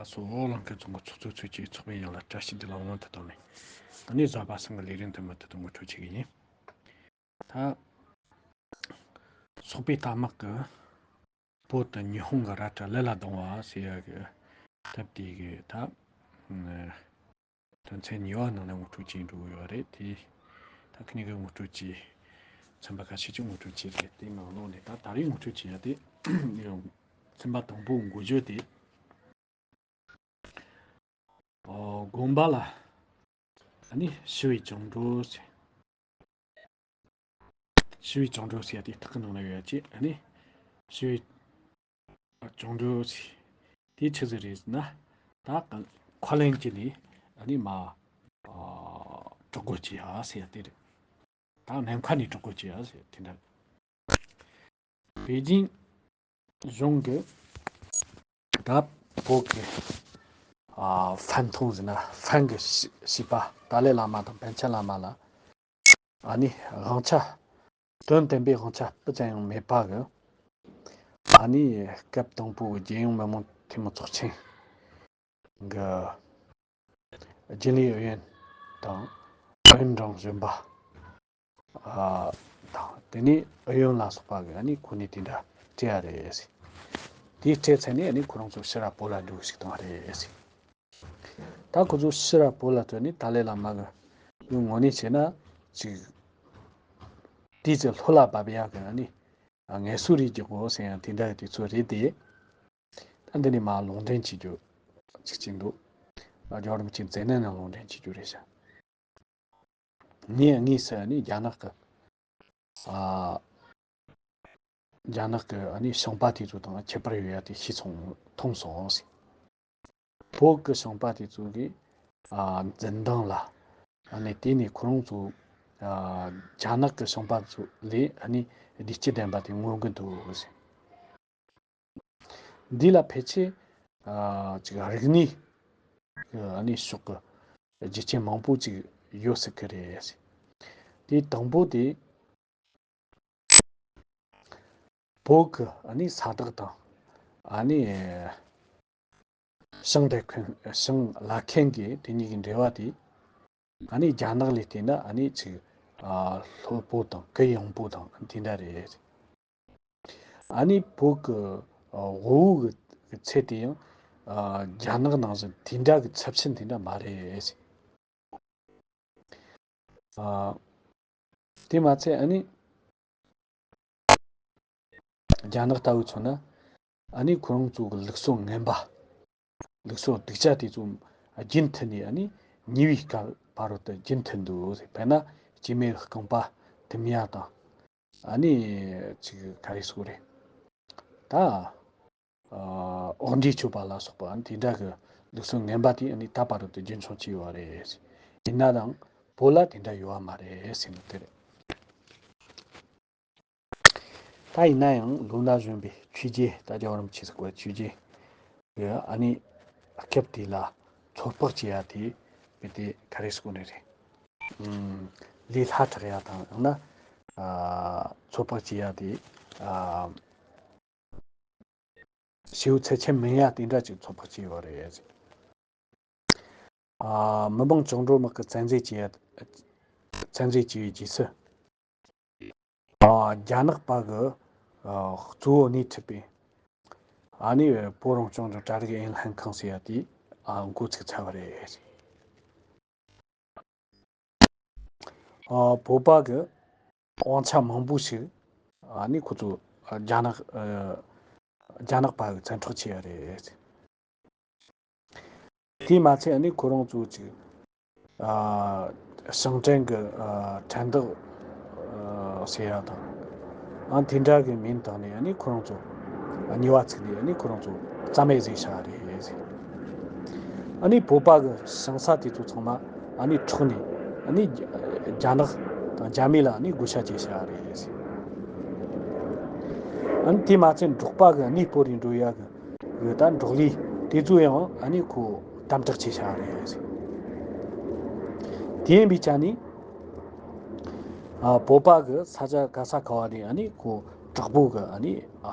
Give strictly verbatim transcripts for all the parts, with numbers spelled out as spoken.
ལ་སོགས་ལང་ཀའི་རྫོང་གི་ཚོགས་གཙོ་ཚོས་ཀྱིས་ཚོགས་པའི་ཡང་ལ་བཀྲ་ཤིས་བདེ་ལེགས་སྔོན་དུ་བཏང་ནས། ཨ་ནི་བཟའ་པ་སང་གི་ལས་རིམ་དུ་མུ་མཐུད་དུ་ངོ་སྤྲོད་བྱེད་ཀྱི་ཡིན། ད་ཚོགས་པའི་རྟ་དམག་གི་བོད་དང་ཉི་ཧོང་གི་ར་ཏྲ་ལི་ལ་ལྡང་བ་ཟེར་ཡ་གི་སྟབས་དེ་གི་ད་དོན་ཚན་གཉིས་པ་ནང་ནས་ངོ་སྤྲོད་བྱས་འགྲོ་གི་ཡོད་རེད། དེ་ད་ཁ་ཉིན་གི་ངོ་སྤྲོད་བྱས། ཚན་པ་ཁ་ཤས་ཀྱིས་ངོ་སྤྲོད་བྱས་རེད། དེ་ནང་ལོགས་ནས་ད་ད་རེས་ངོ་སྤྲོད་བྱས་ཡ་དེ་ཚན་པ་དང་པོ་འགོ་བརྗོད་དེ། ཨོ། དགོན་པ་ལ་ཨ་ནི་ཞི་བའི་བཅིངས་འགྲོལ་ཟེར། ཞི་བའི་བཅིངས་འགྲོལ་ཟེར་ཡ་དེ་ཐག་གི་ནང་ན་ཡོད་ཡ་ཅིག་ཨ་ནི་ཞི་བའི་བཅིངས་འགྲོལ་ཟེར། དེ་ཆི་ཟིག་རེད་ཟེར་ན། ད་ཁ་ལན་གྱི་ནི་ཨ་ནི་མ་ཨ་དྲག་རྒོལ་བྱེད་ཡ་ཟེར་ཡ་དེ་རེད། ད་ནམ་མཁའ་ནས་དྲག་རྒོལ་བྱེད་ཡ་ཟེར་དེ་འདྲ། པེ་ཅིང་གཞུང་གི་ད་བོད་ཀྱི་ཨ་ཧྥན་ཐུང་ཟེར་ན་ཧྥན་གྱི་བྱིས་པ་ཏཱ་ལའི་བླ་མ་དང་པཎ་ཆེན་བླ་མ་ལ་ཨ་ནི་དབང་ཆ། དོན་བདེན་པའི་དབང་ཆ་སྤུ་ཙམ་ཡང་མེད་པ་གི་ཨ་ནི་སྐབས་དང་པོའི་རྒྱལ་ཡོངས་མི་དམངས་འཐུས་མི་ཚོགས་ཆེན་གི་རྒྱུན་ལས་ཨུ་ཡོན་དང་ཨུ་ཡོན་ཀྲང་གཞོན་པ་ཨ་དང་དེ་ནས་ཨུ་ཡོན་ལ་སོགས་པ་གི་ཨ་ནི་ཁོ་ནས་དེ་འདྲ་སྤྲད་ཡ་རེད་ཟེར། དེའི་སྤྲད་ཚེ་ནས་ཨ་ནི་ཁོ་རང་ཚོ་ཕྱིར་ར་བོད་ལ་འགྲོ་ཞིག་བཏང་བ་རེད་ཟེར། ད་ཁོ་ཚོ་ཕྱིར་ར་བོད་ལ་བྲོས་ནས་ཏཱ་ལའི་བླ་མ་གི་ངོས་ནས་བྱས་ན་ཅིག་དེའི་ཚེ་ལྷོད་ལ་བབས་ཡ་གི་ཨ་ནི་ངལ་གསོ་རེ་རྒྱག་དགོས་ཟེར་ཡང་དེ་འདྲ་གི་དུས་ཚོད་རེད་དེ། ད་འདི་ནས་མར་ལུང་འདྲེན་བྱེད་རྒྱུ་ཅིག་ཅིག་འདུག་རྒྱལ་བ་རིན་པོ་ཆེ་མཛད་རྣམ་ནང་ལུང་འདྲེན་བྱེད་རྒྱུ་རེད་ཤག་ངས་དངོས་སུ་ནི་རྒྱ་ནག་གི་ཨ་རྒྱ་ནག་གི་ཨ་ནི་ཞིང་པ་དེ་ཚོ་དང་ཁྱད་པར་ཡོད་ཡ་དེ་ཤེས་སོང་མཐོང་སོང་ཟེར། བོད་ཀྱི་ཞིང་པ་དེ་ཚོ་གི་ཨ་འཛིན་སྟངས་ལ་ཨ་ནི་དེ་ནས་ཁོ་རང་ཚོ་ཨ་རྒྱ་ནག་གི་ཞིང་པ་ཚོ་ལས་ཨ་ནི་བདེ་སྐྱིད་ལྡན་པ་དེ་མངོན་གྱི་འདུག་ཟེར། འདི་ལ་ཕལ་ཆེར་ཨ་ཅིག་རིག་གནས་ཀྱི་ཨ་ནི་ཕྱོགས་ཀྱི་རྒྱུ་རྐྱེན་མང་པོ་ཅིག་ཡོད་སྲིད་ཀྱི་རེད། དེ་དང་པོ་དེ་བོད་ཀྱི་ཨ་ནི་ས་བདག་དང་ཨ་ནི་ཞིང་དེ་མཁན་ཞིང་ལས་མཁན་གྱི་དེ་གཉིས་ཀྱི་འབྲེལ་བ་དེ། ཨ་ནི་རྒྱ་ནག་ལས་བལྟས་ན་ཨ་ནི་ཅིག་ཨ་ལྷོད་པོ་དང་གུ་ཡངས་པོ་དང་དེ་འདྲ་རེད། ཨ་ནི་བོད་ཀྱི་ཨ་དབུལ་བོ་གི་ཚད་དེ་ཡང་ཨ་རྒྱ་ནག་ནང་བཞིན་དེ་འདྲ་གི་ཚབས་ཆེན་དེ་འདྲ་མ་རེད། ཨ་དེ་མ་ཚད་ཨ་ནི་རྒྱ་ནག་ལྟ་བུ་མཚོན་ན་ཨ་ནི་ཁོ་རང་ཚོ་གི་ལུགས་སྲོལ་ངན་པ། ལུགས་སྲོལ་སྡུག་ཅག་དེ་ཚོ་རྒྱུན་མཐུད་ནས་ཨ་ནི་ཉེ་བའི་སྐབས་བར་དུ་རྒྱུན་མཐུད་འདུག་དཔེར་ན་སྐྱེ་དམན་རྐང་པ་དུམ་ཡ་དང་ཨ་ནི་ཅིག་ག་རེ་ཟེར་དགོས་རེད། ད་ཨ་འོ་འདྲིས་སྤྱོད་པ་ལ་སོགས་པ་ཨ་ནི་དེ་འདྲ་གི་ལུགས་སྲོལ་ངན་པ་དེ་ཨ་ནི་ད་བར་དུ་རྒྱུན་འཁྱོངས་བྱས་ཡོད་རེད། ཡིན་ན་ཡང་བོད་ལ་དེ་འདྲ་ཡོད་པ་མ་རེད་ཟེར་ནི་དེ་རེད། ད་ཡིན་ན་ཡང་ལོ་ན་གཞོན་པའི་ཆོས་རྗེ་ད་རྒྱལ་བ་རིན་པོ་ཆེ་ཟེར་བའི་ཆོས་རྗེ་གི་ཨ་ནི་སྐབས་དེ་ལ་ཚོད་དཔག་བྱེད་ཡ་དེ་དཔེ་དེ་ག་རེ་ཟེར་དགོས་ནི་རེད། ཨུམ། ལས་སླ་དྲག་ཡ་དང་ཡང་ན་ཨ་ཚོད་དཔག་བྱེད་ཡ་དེ་ཨ་ཞེ་པོ་ཚད་ཆེན་མིན་ཡ་དེ་འདྲ་ཅིག་ཚོད་དཔག་བྱས་ཡོད་རེད། ཨ་མི་དམངས་བཅིངས་འགྲོལ་དམག་གི་བཙན་འཛུལ་བྱས་བཙན་འཛུལ་བྱས་པའི་རྗེས་སུ། ཨ་རྒྱ་ནག་པ་གི་ཨ་གཙོ་བོ་སྣེ་ཁྲིད་པའི་ཨ་ནི་བོད་རང་སྐྱོང་ལྗོངས་གྲ་སྒྲིག་ཨུ་ཡོན་ལྷན་ཁང་ཟེར་ཡ་དེ་ཨ་འགོ་ཚུགས་ཚར་བ་རེད། ཨ་བོད་པ་གི་དབང་ཆ་མང་པོ་ཞིག་ཨ་ནི་ཁོ་ཚོ་རྒྱ་ནག་ཨ་རྒྱ་ནག་པ་གི་བཙན་འཕྲོག་བྱས་ཡ་རེད། དེས་མ་ཚད་ཨ་ནི་ཁོ་རང་ཚོ་ཅིག་ཨ་ཞིང་བྲན་གྱི་ཨ་ཁྲལ་བདག་ཨ་ཟེར་ཡ་དང་། ཨ་དེ་འདྲ་གི་མིང་བཏགས་ནས་ཨ་ནི་ཁོ་རང་ཚོ་ཉེས་པ་བཙུགས་ནས་ཨ་ནི་ཁོ་རང་ཚོ་རྩ་མེད་བཟོས་བཞག་རེད་ཟེར། ཨ་ནི་བོད་པ་གི་ཞིང་ས་དེ་ཚོ་ཚང་མ་ཨ་ནི་འཕྲོག་ནས་ཨ་ནི་རྒྱ་ནག་དང་རྒྱ་མི་ལ་ཨ་ནི་བགོ་བཤའ་བྱས་བཞག་རེད་ཟེར། ཨ་ནི་དེ་མ་ཚད་འབྲོག་པ་གི་གནས་སྤོ་རེ་འགྲོ་ཡ་གི་གི་ད་འབྲོག་ལས་དེ་ཚོ་ཡང་ཨ་ནི་ཁོ་དམ་དྲག་བྱས་བཞག་རེད་ཟེར། དེ་ཡིན་པའི་ཆ་ནས་ཨ་བོད་པ་གི་ས་ཆ་ག་ས་ག་བ་ནས་ཨ་ནི་ཁོ་དྲག་པོ་གི་ཨ་ནི་ཨ་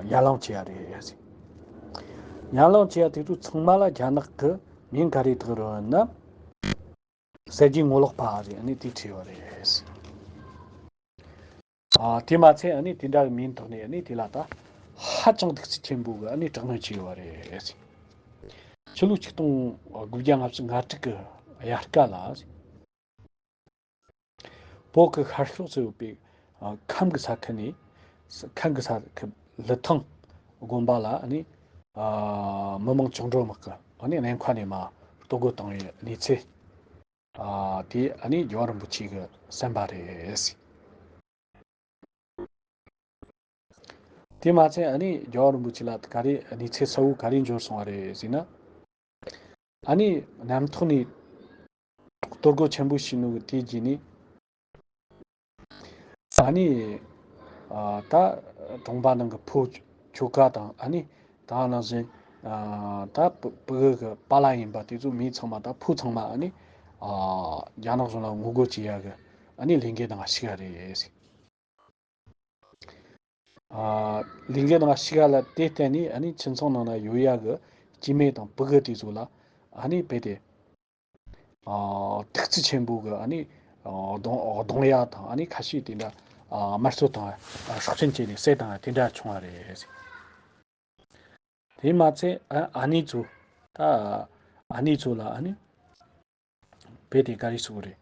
ཡར་ལངས་བྱས་ཡ་རེད་ཟེར། ཉམས་ལེན་བྱེད་ཡ་དེ་ཚོ་ཚང་མ་ལ་རྒྱ་ནག་གི་མིང་ག་རེ་བཏགས་རེད་ན། གསལ་རྒྱལ་ངོ་ལོག་པ་རེད། ཨ་ནི་དེ་བྲིས་པ་རེད། ཨ་དེ་མ་ཚད་ཨ་ནི་དེ་འདྲ་གི་མིང་ཐོག་ནས་ཨ་ནི་དེ་ལ་ད་ཧ་ཅང་གདུག་རྩུབ་ཆེན་པོ་གི་ཨ་ནི་དྲག་གནོན་བྱས་ཡོད་པ་རེད། ཕྱི་ལོ་ཆིག་སྟོང་དགུ་བརྒྱ་ལྔ་བཅུ་ང་དྲུག་གི་དབྱར་ཁ་ལ། བོད་ཀྱི་ཤར་ཕྱོགས་སུ་ཡོད་པའི་ཨ་ཁམས་ཀྱི་ས་ཁུལ་ནས། ཁམས་ཀྱི་ས་ཁུལ་ལི་ཐང་དགོན་པ་ལ་ཨ་ནི་ཨ་མི་མང་བཅིངས་འགྲོལ་དམག་གིས་ཨ་ནི་ནམ་མཁའ་ནས་མར་གཏོར་རྒོལ་བཏང་བའི་གནས་ཚུལ། ཨ་དེ་ཨ་ནི་རྒྱལ་བ་རིན་པོ་ཆེ་གིས་གསན་པ་རེད། དེ་མ་ཚད་ཨ་ནི་རྒྱལ་བ་རིན་པོ་ཆེ་ལ་ག་རེ་གནས་ཚུལ་གསལ་བོ་ག་རེ་འབྱོར་སོང་བ་རེད་ཟེར་ན། ཨ་ནི་གནམ་ཐོག་ནས་གཏོར་རྒོལ་ཆེན་པོ་བྱས་ནོ་གི་དེ་རྗེས་ནས། ཨ་ནི་ཨ་ད་གྲོང་པ་ནང་གི་ཕོ་ཁྱོ་ག་དང་། ཨ་ནི་ད་ནང་བཞིན་ཨ་ད་ཕྲུ་གུ་གི་པཱ་ལགས་ཡིན་པ་དེ་ཚོ་མི་ཚང་མ། ད་བུ་ཚང་མ་ཨ་ནི་ཨ་རྒྱ་ནག་གཞུང་ལ་ངོ་རྒོལ་བྱེད་ཡ་གི་ཨ་ནི་ལས་འགུལ་ནང་ཞུགས་ཡ་རེད། ཨ་ལས་འགུལ་ནང་ཞུགས་ཡ་ལ་དེ་བརྟེན་ནས་ཨ་ནི་ཁྱིམ་ཚང་ནང་ན་ཡོད་ཡ་གི་སྐྱེ་དམན་དང་ཕྲུ་གུ་དེ་ཚོ་ལ་ཨ་ནི་རྦད་དེ་ཨ་གདུག་རྩུབ་ཆེན་པོ་གི་ཨ་ནི་ཨ་རྡུང་རྡུང་ཡ་དང་། ཨ་ནི་ཁ་ཤས་དེ་འདྲ་ཨ་དམར་གསོད་དང་། ཨ་སྲོག་ཁྲིམས་བཅད་ནས་བསད་བཏང་ཡ་དེ་འདྲ་བྱུང་བ་རེད། དེ་མ་ཚད་ཨ་ཨ་ནེ་ཚོ། ད་ཨ་ནེ་ཚོ་ལ་ཨ་ནི་རྦད་དེ་ག་རེ་ཟེར་དགོས་རེད།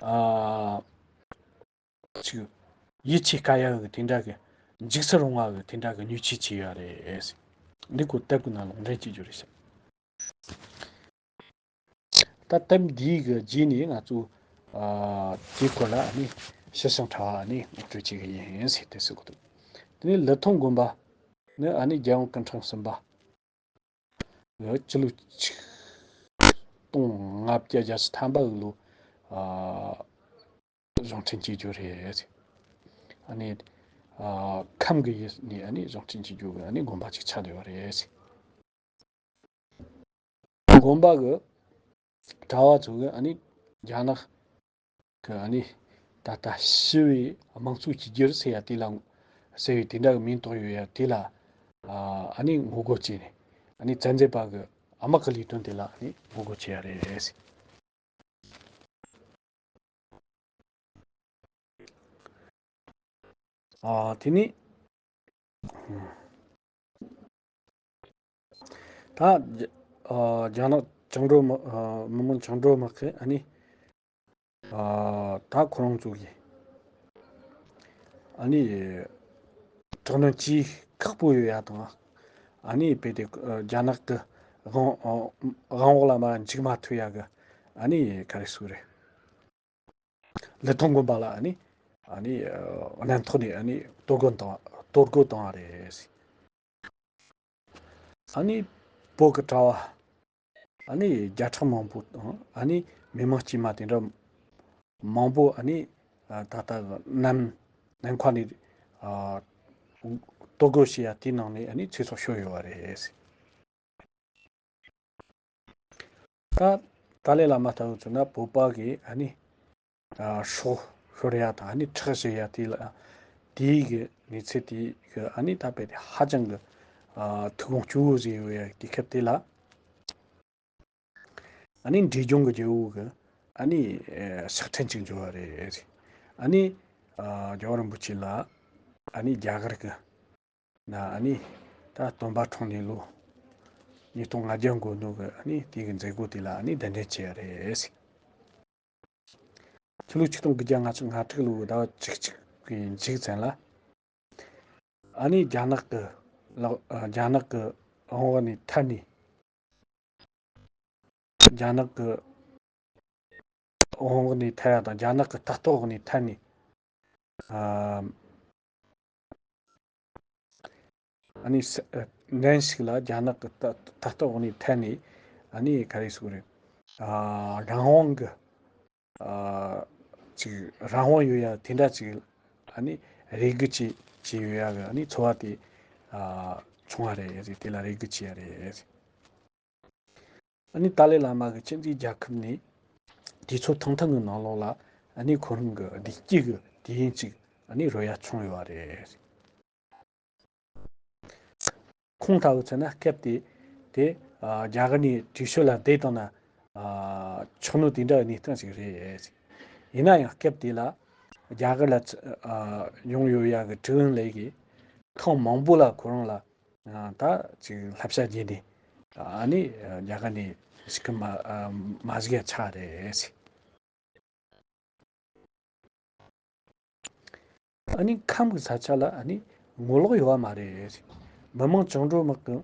ཨ་ཅིག་ཡིད་ཆེས་དཀའ་ཡ་གི་དེ་འདྲ་གི། འཇིགས་སུ་རུང་བ་གི་དེ་འདྲ་གི་ཉེས་ཆད་བཅད་ཡོད་རེད། འདི་སྐོར་དེབ་ཀྱི་ནང་ལུང་འདྲེན་བྱེད་རྒྱུ་རེད་ཤག་ད་དེབ་འདིའི་གི་རྗེས་ནས་ང་ཚོ་ཨ་དེའི་སྐོར་ལ་ཨ་ནི་ཞིབ་ཅིང་ཕྲ་བ་ཨ་ནི་ངོ་སྤྲོད་བྱེད་གི་ཡིན་ཟེར་དེ་ཟེར་གི་འདུག་དེ་ནས་ལི་ཐང་དགོན་པ་ནི་ཨ་ནི་རྒྱལ་ཡོངས་སྐུ་ཕྲེང་གསུམ་པ་གི་སྤྱི་ལོ་ཆིག་སྟོང་ལྔ་བརྒྱ་བརྒྱད་ཅུ་ཐམ་པ་གི་ལོ་ཨ་གཞུང་འབྲེལ་བྱེད་རྒྱུ་རེད། ཨ་ནི་ཨ་ཁམས་ཀྱི་ཡུལ་ནས་ཨ་ནི་གཞུང་འབྲེལ་བྱེད་རྒྱུ་གི་ཨ་ནི་དགོན་པ་ཅིག་ཆགས་བསྡད་པ་རེད། དགོན་པ་གི་གྲྭ་བ་ཚོ་གིས་ཨ་ནི་རྒྱ་ནག་གི་ཨ་ནི་ད་ལྟ་ཞི་བའི་དམངས་གཙོའི་གཅིག་གྱུར་ཟེར་ཡ་དེ་ལ། ཟེར་བའི་དེ་འདྲ་གི་མིང་བཏགས་ཡོད་ཡ་དེ་ལ་ཨ་ནི་ངོ་རྒོལ་བྱས་ནས་ཨ་ནི་བཙན་འཛུལ་པ་གི་དམག་གི་ལས་དོན་དེ་ལ་ཨ་ནི་ངོ་རྒོལ་བྱས་ཡ་རེད། ཨ་དེ་ནི་ད་ཨ་རྒྱ་ནག་བཅིངས་འགྲོལ་དམག་ཨ་མི་དམངས་བཅིངས་འགྲོལ་དམག་གིས་ཨ་ནི་ཨ་ད་ཁོ་རང་ཚོ་གིས་ཨ་ནི་དྲག་གནོན་བྱེད་ཁག་པོ་ཡོད་ཡ་དང་། ཨ་ནི་རྦད་དེ་ཨ་རྒྱ་ནག་གི་དབང་ཨ་དབང་འོག་ལ་མར་འཇུག་མ་ཐུབ་ཡ་གི་ཨ་ནི་ག་རེ་ཟེར་དགོས་རེད། ལི་ཐང་དགོན་པ་ལ་ཨ་ནི་ཨ་ནི་ཨ་གནམ་ཐོག་ནས་ཨ་ནི་གཏོར་རྒོལ་བཏང་གཏོར་རྒོལ་བཏང་བ་རེད། ཨ་ནི་བོད་ཀྱི་གྲྭ་བ་ཨ་ནི་བརྒྱ་ཕྲག་མང་པོ་དང་། ཨ་ནི་མི་མང་དཀྱུས་མ་དེ་འདྲ་མང་པོ་ཨ་ནི་ཨ་ད་ལྟ་གནམ་ནམ་མཁའ་ནས་ཨ་གཏོར་རྒོལ་བྱས་ཡ་དེའི་ནང་ནས་ཨ་ནི་ཚེ་སྲོག་ཤོར་ཡོད་པ་རེད། ད་ཏཱ་ལའི་བླ་མ་ལྟ་བུ་ཚོ་ན་བོད་པ་གི་ཨ་ནི་ཨ་སྲོག་ཤོར་ཡ་དང་། ཨ་ནི་ཁྲག་བཞུར་ཡ་དེ་ལ་དེའི་གི་གནས་ཚུལ་དེ་གི་ཨ་ནི་ད་རྦད་དེ་ཧ་ཅང་གི་ཨ་ཐུགས་དགོངས་སྐྱོ་བོ་བཟོས་ཡོད་ཡ་དུས་སྐབས་དེ་ལ། ཨ་ནི་འབྲས་ལྗོངས་ཀྱི་རྒྱལ་པོ་གི་ཨ་ནི་ཕྱག་ཕྲེང་ཅིག་འབྱོར་བ་རེད། ཨ་ནི་ཨ་རྒྱལ་བ་རིན་པོ་ཆེ་ལ་ཨ་ནི་རྒྱ་གར་གི་ན་ཨ་ནི་ད་སྟོན་པ་འཁྲུངས་ནས་ལོ་ཉིས་སྟོང་ལྔ་བརྒྱ་འགོར་འདུག་གི། ཨ་ནི་དེ་གི་མཛད་སྒོ་དེ་ལ་ཨ་ནི་གདན་འདྲེན་བྱས་པ་རེད། ཕྱི་ལོ་ཆིག་སྟོང་དགུ་བརྒྱ་ལྔ་བཅུ་ང་དྲུག་ལོའི་ཟླ་བ་བཅུ་གཅིག་གི་མཇུག་ཙམ་ལ། ཨ་ནི་རྒྱ་ནག་གི་ལག་རྒྱ་ནག་གི་དབང་འོག་ནས་ཐར་ནས། རྒྱ་ནག་གི་དབང་འོག་ནས་ཐར་ཡ་དང་། རྒྱ་ནག་གི་ལྟ་རྟོག་འོག་ནས་ཐར་ནས། ཨ་ཨ་ནི་ས་ཨ་གནས་ཤིག་ལ་རྒྱ་ནག་གི་ལྟ་ལྟ་རྟོག་འོག་ནས་ཐར་ནས། ཨ་ནི་ག་རེ་ཟེར་དགོས་རེད། ཨ་རང་དབང་གི་ཨ་ཅིག་རང་དབང་ཡོད་ཡ་དེ་འདྲ་ཅིག་ཨ་ནི་རེ་སྒུག་བྱེད་བྱེད་ཡོད་ཡ་གི་ཨ་ནི་ཚོར་བ་དེ་ཨ་བྱུང་བ་རེད། དེ་ལ་རེ་སྒུག་བྱེད་ཡ་རེད། ཨ་ནི་ཏཱ་ལའི་བླ་མ་གིས་ཁྱིམ་མཚེས་རྒྱལ་ཁབ་ནས་དུས་ཚོད་ཐུང་ཐུང་གི་ནང་ལོགས་ལ་ཨ་ནི་ཁོ་རང་གི་བདེ་སྐྱིད་ཀྱི་དུས་ཡུན་ཅིག་ཨ་ནི་རོལ་ཡ་བྱུང་ཡོད་པ་རེད། ཁོང་ལྟ་བུ་ཚོ་ན་སྐབས་དེ་ དེ་ཨ་རྒྱ་གར་ནས་བྲོས་བྱོལ་ལ་བསྡད་བཏང་ན་ཨ་ཆོག་ནོ་དེ་འདྲ་གནས་སྟངས་ཤིག་རེད། ཡིན་ན་ཡང་སྐབས་དེ་ལ་རྒྱ་གར་ལ་ཚ་ཨ་ཡོང་ཡོད་ཡ་གི་ཀྲིག་ཨིན་ལེག་གིས་ཐེངས་མང་པོ་ལ་ཁོ་རང་ལ་ཨ་ད་ཅིག་བསླབ་བྱ་བརྒྱབ་ནས་ཨ་ནི་རྒྱ་གར་ནས་ཞིག་གི་མ་ཨ་མ་གཞི་ཡ་ཆགས་རེད། ཨ་ནི་ཁམས་ཀྱི་ས་ཆ་ལ་ཨ་ནི་ངོ་ལོག་ཡོད་པ་མ་རེད། མི་མང་བཅིངས་འགྲོལ་དམག་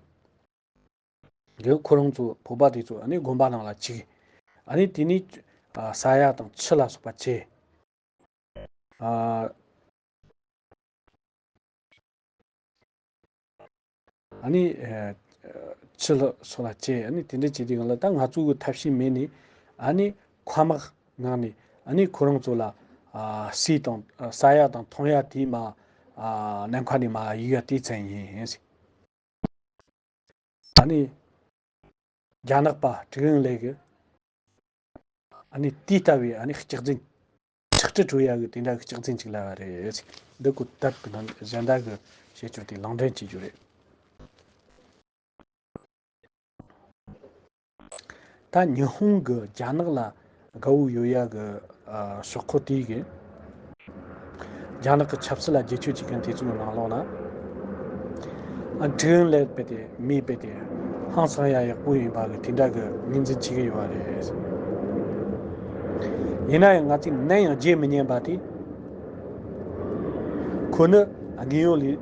གི་ཁོ་རང་ཚོ་བོད་པ་དེ་ཚོ་ཨ་ནི་དགོན་པ་ནང་ལ་བཅུག་ཨ་ནི་དེ་ནས་ཨ་ས་ཡ་དང་ཆུ་ལ་སོགས་པ་བཅད། ཨ་ཨ་ནི་ཨ་ཆུ་ལ་སོགས་ལ་བཅད། ཨ་ནི་དེ་འདྲ་བྱེད་དུས་སྒང་ལ་ད་ང་ཚོ་གི་ཐབས་ཤེས་མེད་ནས་ཨ་ནི་མཁའ་དམག་ངང་ནས་ཨ་ནི་ཁོ་རང་ཚོ་ལ་ཨ་ཟས་དང་ཨ་ས་ཡ་དང་འཐུང་ཡ་དེ་མ་ཨ་ནམ་མཁའ་ནས་མ་གཡུག་ཡ་དེ་ཙམ་ཡིན། ཨ་ནི་རྒྱ་ནག་པ་ཀྲིག་ཨིན་ལེག་གིས་ཨ་ནི་དེ་ལྟ་བུའི་ཨ་ནི་སྐྱག་རྫུན་ཁྲག་དྲི་བྲོ་ཡ་གི་དེ་འདྲ་གི་སྐྱག་རྫུན་ཅིག་ལབ་པ་རེད། འདི་གོ་ད་གི་ནང་གཞན་དག་གི་བྱེད་སྤྱོད་དེ་ལུང་འདྲེན་བྱེད་རྒྱུ་རེད། ད་ཉི་ཧོང་གི་རྒྱ་ནག་ལ་དགའ་བོ་ཡོད་ཡ་གི་ཨ་ཤོག་ཁག་དེ་གིས་རྒྱ་ནག་གི་ཆབ་སྲིད་ལ་རྒྱབ་སྐྱོར་བྱེད་མཁན་དེ་ཚོའི་ནང་ལོགས་ལ་ཨ་ཀྲིག་ཨིན་ལེག་རྦད་དེ་མི་རྦད་དེ་ཧང་སང་ཡ་ཡག་པོ་ཡིན་པ་གི་དེ་འདྲ་གི་ངོས་འཛིན་བྱེད་ཀྱི་ཡོད་པ་རེད། ཡིན་ན་ཡང་ང་ཚོས་ནམ་ཡང་བརྗེད་མི་ཉན་པ་དེ། ཁོ་ནི་དངོས་ཡོད་ལས་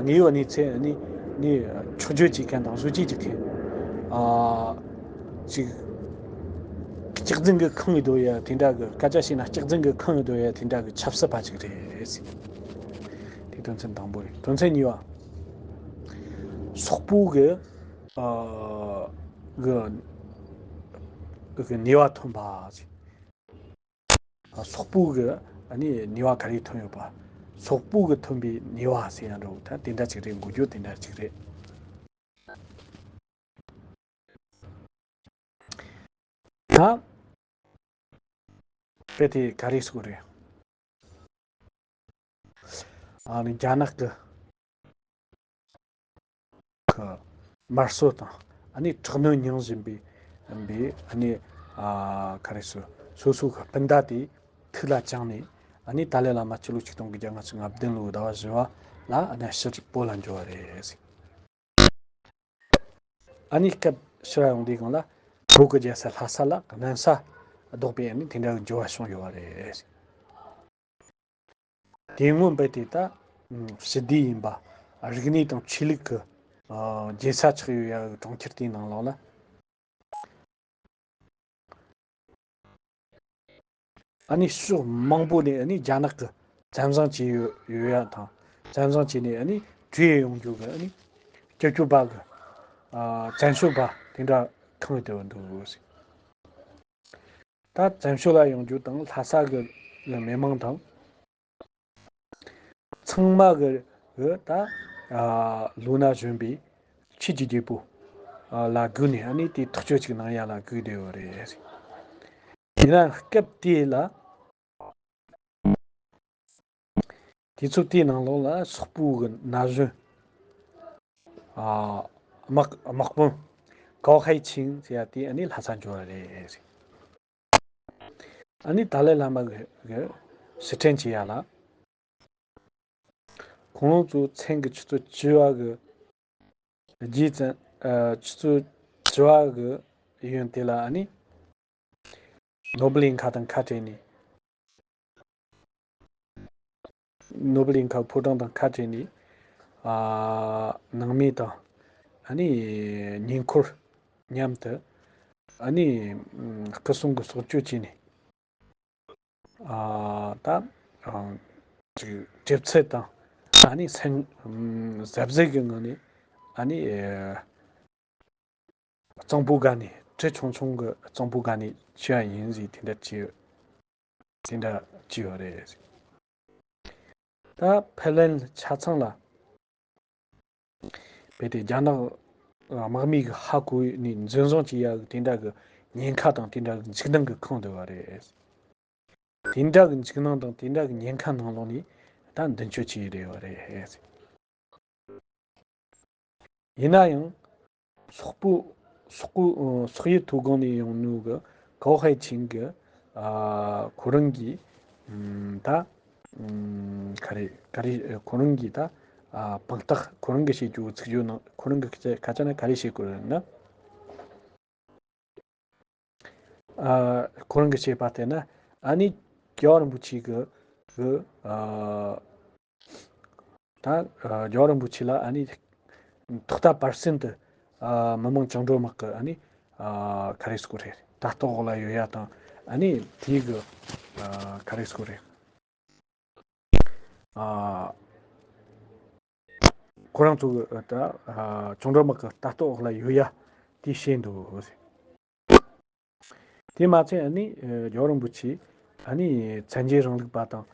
དངོས་ཡོད་གནས་ཚུལ་ནི་ནི་ཆོས་བརྗོད་བྱེད་མཁན་དང་བཟོ་བཅོས་བྱེད་མཁན། ཨ་ཅིག་སྐྱག་རྫུན་གྱི་ཁེངས་སྡོད་ཡ་དེ་འདྲ་གི་སྐད་ཆ་བཤད་ན་སྐྱག་རྫུན་གྱི་ཁེངས་སྡོད་ཡ་དེ་འདྲ་གི་ཆབ་སྲིད་པ་ཅིག་རེད། དེ་དོན་ཚན་དང་པོ་རེད། དོན་ཚན་གཉིས་པ། སོག་པོ་གི་ཨ་གི་གི་ནུས་པ་ཐོན་པ་ཅིག་སོག་པོ་གི་ཨ་ནི་ནུས་པ་ག་རེ་ཐོན་ཡོད་པ། སོག་པོ་གི་ཐོན་པའི་ནུས་པ་ཟེར་ཡང་འགྲོ་ད་དེ་འདྲ་ཅིག་རེད། འགུལ་སྐྱོད་དེ་འདྲ་ཅིག་རེད། ད་དཔེ་དེ་ག་རེ་ཟེར་དགོས་རེད། ཨ་ནི་རྒྱ་ནག་གི་གི་དམར་གསོད་དང་ཨ་ནི་དྲག་གནོན་མྱངས་བཞིན་པའི་པའི་ཨ་ནི་ཨ་ག་རེ་ཟེར་སོ་སོ་གི་སྤུན་ཟླ་དེ་ཐུགས་ལ་བཅངས་ནས་ཨ་ནི་ཏཱ་ལའི་བླ་མ་ཕྱི་ལོ་ཆིག་སྟོང་དགུ་བརྒྱ་ལྔ་བཅུ་ང་བདུན་ལོའི་ཟླ་བ་བཞི་བ་ལ་ཨ་ནི་ཕྱིར་བོད་ལ་འབྱོར་བ་རེད། ཨ་ནི་སྐབས་ཕྱིར་ཡོང་དུས་སྒང་ལ་བོད་ཀྱི་རྒྱལ་ས་ལྷ་ས་ལ་གནམ་ས་ལྡོག་པའི་ཨ་ནི་དེ་འདྲ་གི་འགྱུར་བ་བྱུང་ཡོད་པ་རེད། དེ་སྔོན་རྦད་དེ་ད་ཞི་བདེ་ཡིན་པ་རིག་གནས་དང་ཆོས་ལུགས་ཀྱི་རྒྱལ་ས་ཆགས་ཡོད་ཡ་གི་གྲོང་ཁྱེར་དེའི་ནང་ལོགས་ལ། ཨ་ནི་ཕྱོགས་མང་པོ་ནས་ཨ་ནི་རྒྱ་ནག་གི་བཙན་བཟུང་བྱས་ཡོད་ཡོད་ཡ་དང་བཙན་བཟུང་བྱས་ནས་ཨ་ནི་བྲོས་ཡོང་རྒྱུ་གི་ཨ་ནི་སྐྱོབ་སྐྱོབ་པ་གི་ཨ་བཙན་བྱོལ་པ་དེ་འདྲ་ཁེངས་བསྡད་འདུག་ད་བཙན་བྱོལ་ལ་ཡོང་རྒྱུ་དང་ལྷ་ས་གི་མི་མང་དང་། ཚང་མ་གི་གི་ད་ཨ་ལོ་ན་གཞོན་པའི་ཆོས་ཀྱི་རྒྱལ་པོ་ཨ་ལ་སྒུག་ནས་ཨ་ནི་དེ་ཐག་གཅོད་ཅིག་གནང་ཡ་ལ་སྒུག་བསྡད་ཡོད་རེད། ཡིན་ན་སྐབས་དེ་ལ་དུས་ཚོད་དེའི་ནང་ལོགས་ལ་སོག་པོ་གི་ན་གཞོན་ཨ་དམག་དམག་དཔོན་ཀའོ་ཧའེ་ཆིང་ཟེར་ཡ་དེ་ཨ་ནི་ལྷ་ས་འབྱོར་བ་རེད། ཨ་ནི་ཏཱ་ལའི་བླ་མ་གི་གི་ཕྱིར་དྲན་བྱེད་ཡ་ལ། ཁོང་ཚོ་མཚན་གི་ཆུ་ཚོད་བཅུ་བ་གི་རྗེས་ཙམ་ཨ་ཆུ་ཚོད་བཅུ་བ་གི་ཡུན་དེ་ལ་ཨ་ནི་ནོར་བུ་གླིང་ཁ་དང་ཁ་བྲལ་ནས། ནོར་བུ་གླིང་ཁ་ཕོ་བྲང་དང་ཁ་བྲལ་ནས་ཨ་ནང་མི་དང་ཨ་ནི་ཉེ་འཁོར་མཉམ་དུ་ཨ་ནི་སྐུ་སྲུང་གི་སྲོག་གཅོད་བྱས་ནས། ཨ་ད་ཨ་ཅིག་གྲིབ་ཚད་དང་ཨ་ནི་སེམས་ཨམ་གཟབ་གཟབ་ཀྱི་ངང་ནས་ཨ་ནི་ཨེ་གཙང་པོ་སྒར་ནས་གྲི་ཆུང་ཆུང་གི་གཙང་པོ་སྒར་ནས་ཆོད་ཡ་ཡིན་ཟེར་དེ་འདྲ་བྱས་དེ་འདྲ་བྱས་ཡོད་རེད། ད་ཕེ་ལེན་ཆ་ཚང་ལ། རྦད་དེ་རྒྱ་ནག་དམག་མིས་ཧ་གོ་ནས་འཛིན་བཟུང་བྱེད་ཡག་གི་དེ་འདྲ་གི་ཉེན་ཁ་དང་དེ་འདྲ་གི་འཇིགས་སྣང་གི་ཁེངས་བསྡད་པ་རེད། དེ་འདྲ་གི་འཇིགས་སྣང་དང་དེ་འདྲ་གི་ཉེན་ཁ་ནང་ལོགས་ནས་ད་མདུན་སྐྱོད་བྱས་ཡོད་རེད། ཡིན་ན་ཡང་སོག་པོ་ སོག་པོ་སོག་ཡུལ་མཐོ་སྒང་ནས་ཡོང་ནོ་གི་ཀའོ་ཧའེ་ཆིང་གི་ཨ་ཁོ་རང་གི་ཨམ་ད་ཨམ་ག་རེ་ག་རེ་ཁོ་རང་གི་ད་ཨ་དཔང་རྟགས་ཁོ་རང་གི་བྱེད་རྒྱུ་ཚིག་རྒྱུ་ནང་ཁོ་རང་གི་སྐད་ཆ་ཁ་ཆ་ན་ག་རེ་བྱེད་དགོས་རེད་ན། ཨ་ཁོ་རང་གི་བྱས་པ་བལྟས་ན་ཨ་ནི་རྒྱལ་བ་རིན་པོ་ཆེ་གི་གི་ཨ་ད་ཨ་རྒྱལ་བ་རིན་པོ་ཆེ་ལ་ཨ་ནི་ཐོག་མཐའ་བར་གསུམ་དུ་ཨ་མི་དམངས་བཅིངས་འགྲོལ་དམག་གི་ཨ་ནི་ཨ་ག་རེ་ཟེར་དགོས་རེད། ལྟ་རྟོག་འོག་ལ་ཡོད་ཡ་དང་ཨ་ནི་དེའི་གི་ཨ་ག་རེ་ཟེར་དགོས་རེད། ཨ་ཁོ་རང་ཚོ་གི་ད་ཨ་བཅིངས་འགྲོལ་དམག་གི་ལྟ་རྟོག་འོག་ལ་ཡོད་ཡ་དེ་ཤེས་འདུག་དེ་མ་ཚད་ཨ་ནི་ཨ་རྒྱལ་བ་རིན་པོ་ཆེ་ཨ་ནི་བཙན་རྒྱལ་རིང་ལུགས་པ་དང་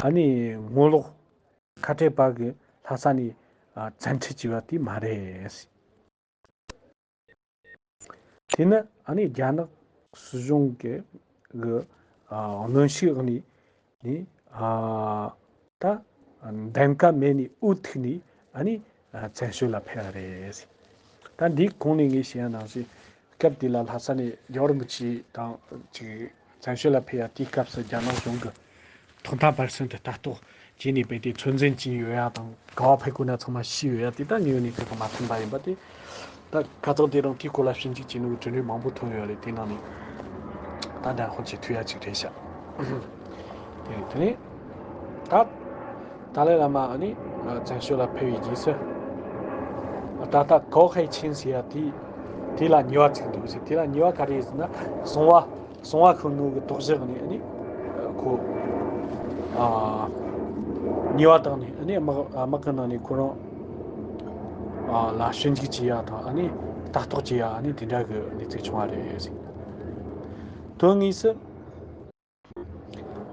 ཨ་ནི་ངོ་ལོག་ཁ་བྲལ་པ་གི་ལྷ་ས་ནས་ཨ་བཙན་ཁྲིད་བྱས་པ་དེ་མ་རེད། དེ་ནི་ཨ་ནི་རྒྱ་ནག་སྲིད་གཞུང་གི་གི་ཨ་གནོན་ཤུགས་ནི་ནི་ཨ་ད་འདེམས་ཀ་མེད་ནི་འུ་ཐུག་ནི་ཨ་ནི་ཨ་བཙན་བྱོལ་ལ་ཕེབས་པ་རེད། ད་འདིའི་གོང་ནས་ངས་བཤད་ཡ་ནང་བཞིན་སྐབས་དེ་ལ་ལྷ་ས་ནས་རྒྱལ་བ་རིན་པོ་ཆེ་དང་ཅིག་བཙན་བྱོལ་ལ་ཕེབས་ཡ་དེའི་སྐབས་སུ་རྒྱ་ནག་གཞུང་གི་ཐོག་མཐའ་བར་གསུམ་དུ་ལྟ་རྟོག་བྱས་ནས་རྦད་དེ་ཚོད་འཛིན་བྱས་ཡོད་ཡ་དང་ག་བ་ཕེབས་དགོས་ན་ཚང་མ་ཤེས་ཡོད་ཡ་དེ་ད་དངོས་ཡོད་གནས་ཚུལ་དང་མ་མཐུན་པ་ཡིན་པ་དེ་ད་ཁ་ཚང་དེ་རིང་དེའི་སྐོར་ལ་ཞིབ་འཇུག་བྱས་ནོ་གི་འཕྲིན་ཡིག་མང་པོ་ཐོན་ཡོད་རེད། དེ་ནང་ནས་ད་འགྲན་སློང་བྱེད་ཐུབ་ཡ་ཅིག་རེད་ཤག་དེ་དེ་ནས་ད་ཏཱ་ལའི་བླ་མ་ཨ་ནི་བཙན་བྱོལ་ལ་ཕེབས་པའི་རྗེས་སུ་ད་ལྟ་ཀའོ་ཧའེ་ཆིང་ཟེར་ཡ་དེ་དེ་ལ་ཉེས་པ་ཅིག་འདུག་ཟེར། དེ་ལ་ཉེས་པ་ག་རེ་ཟེར་ན་གསང་བ། གསང་བ་ཁོ་ནོ་གི་དོགས་གཞི་ནི་ཨ་ནི་ཁོ་ཨ་ཉེས་པ་བཏང་ནས་ཨ་ནི་དམག་དམག་གི་ནང་ནས་ཁོ་རང་ཨ་ལ་ཞིབ་འཇུག་བྱེད་ཡ་དང་ཨ་ནི་ལྟ་རྟོག་བྱེད་ཡ་ཨ་ནི་དེ་འདྲ་གི་གནས་ཚུལ་བྱུང་བ་རེད་ཟེར། དོན་དངོས་སུ་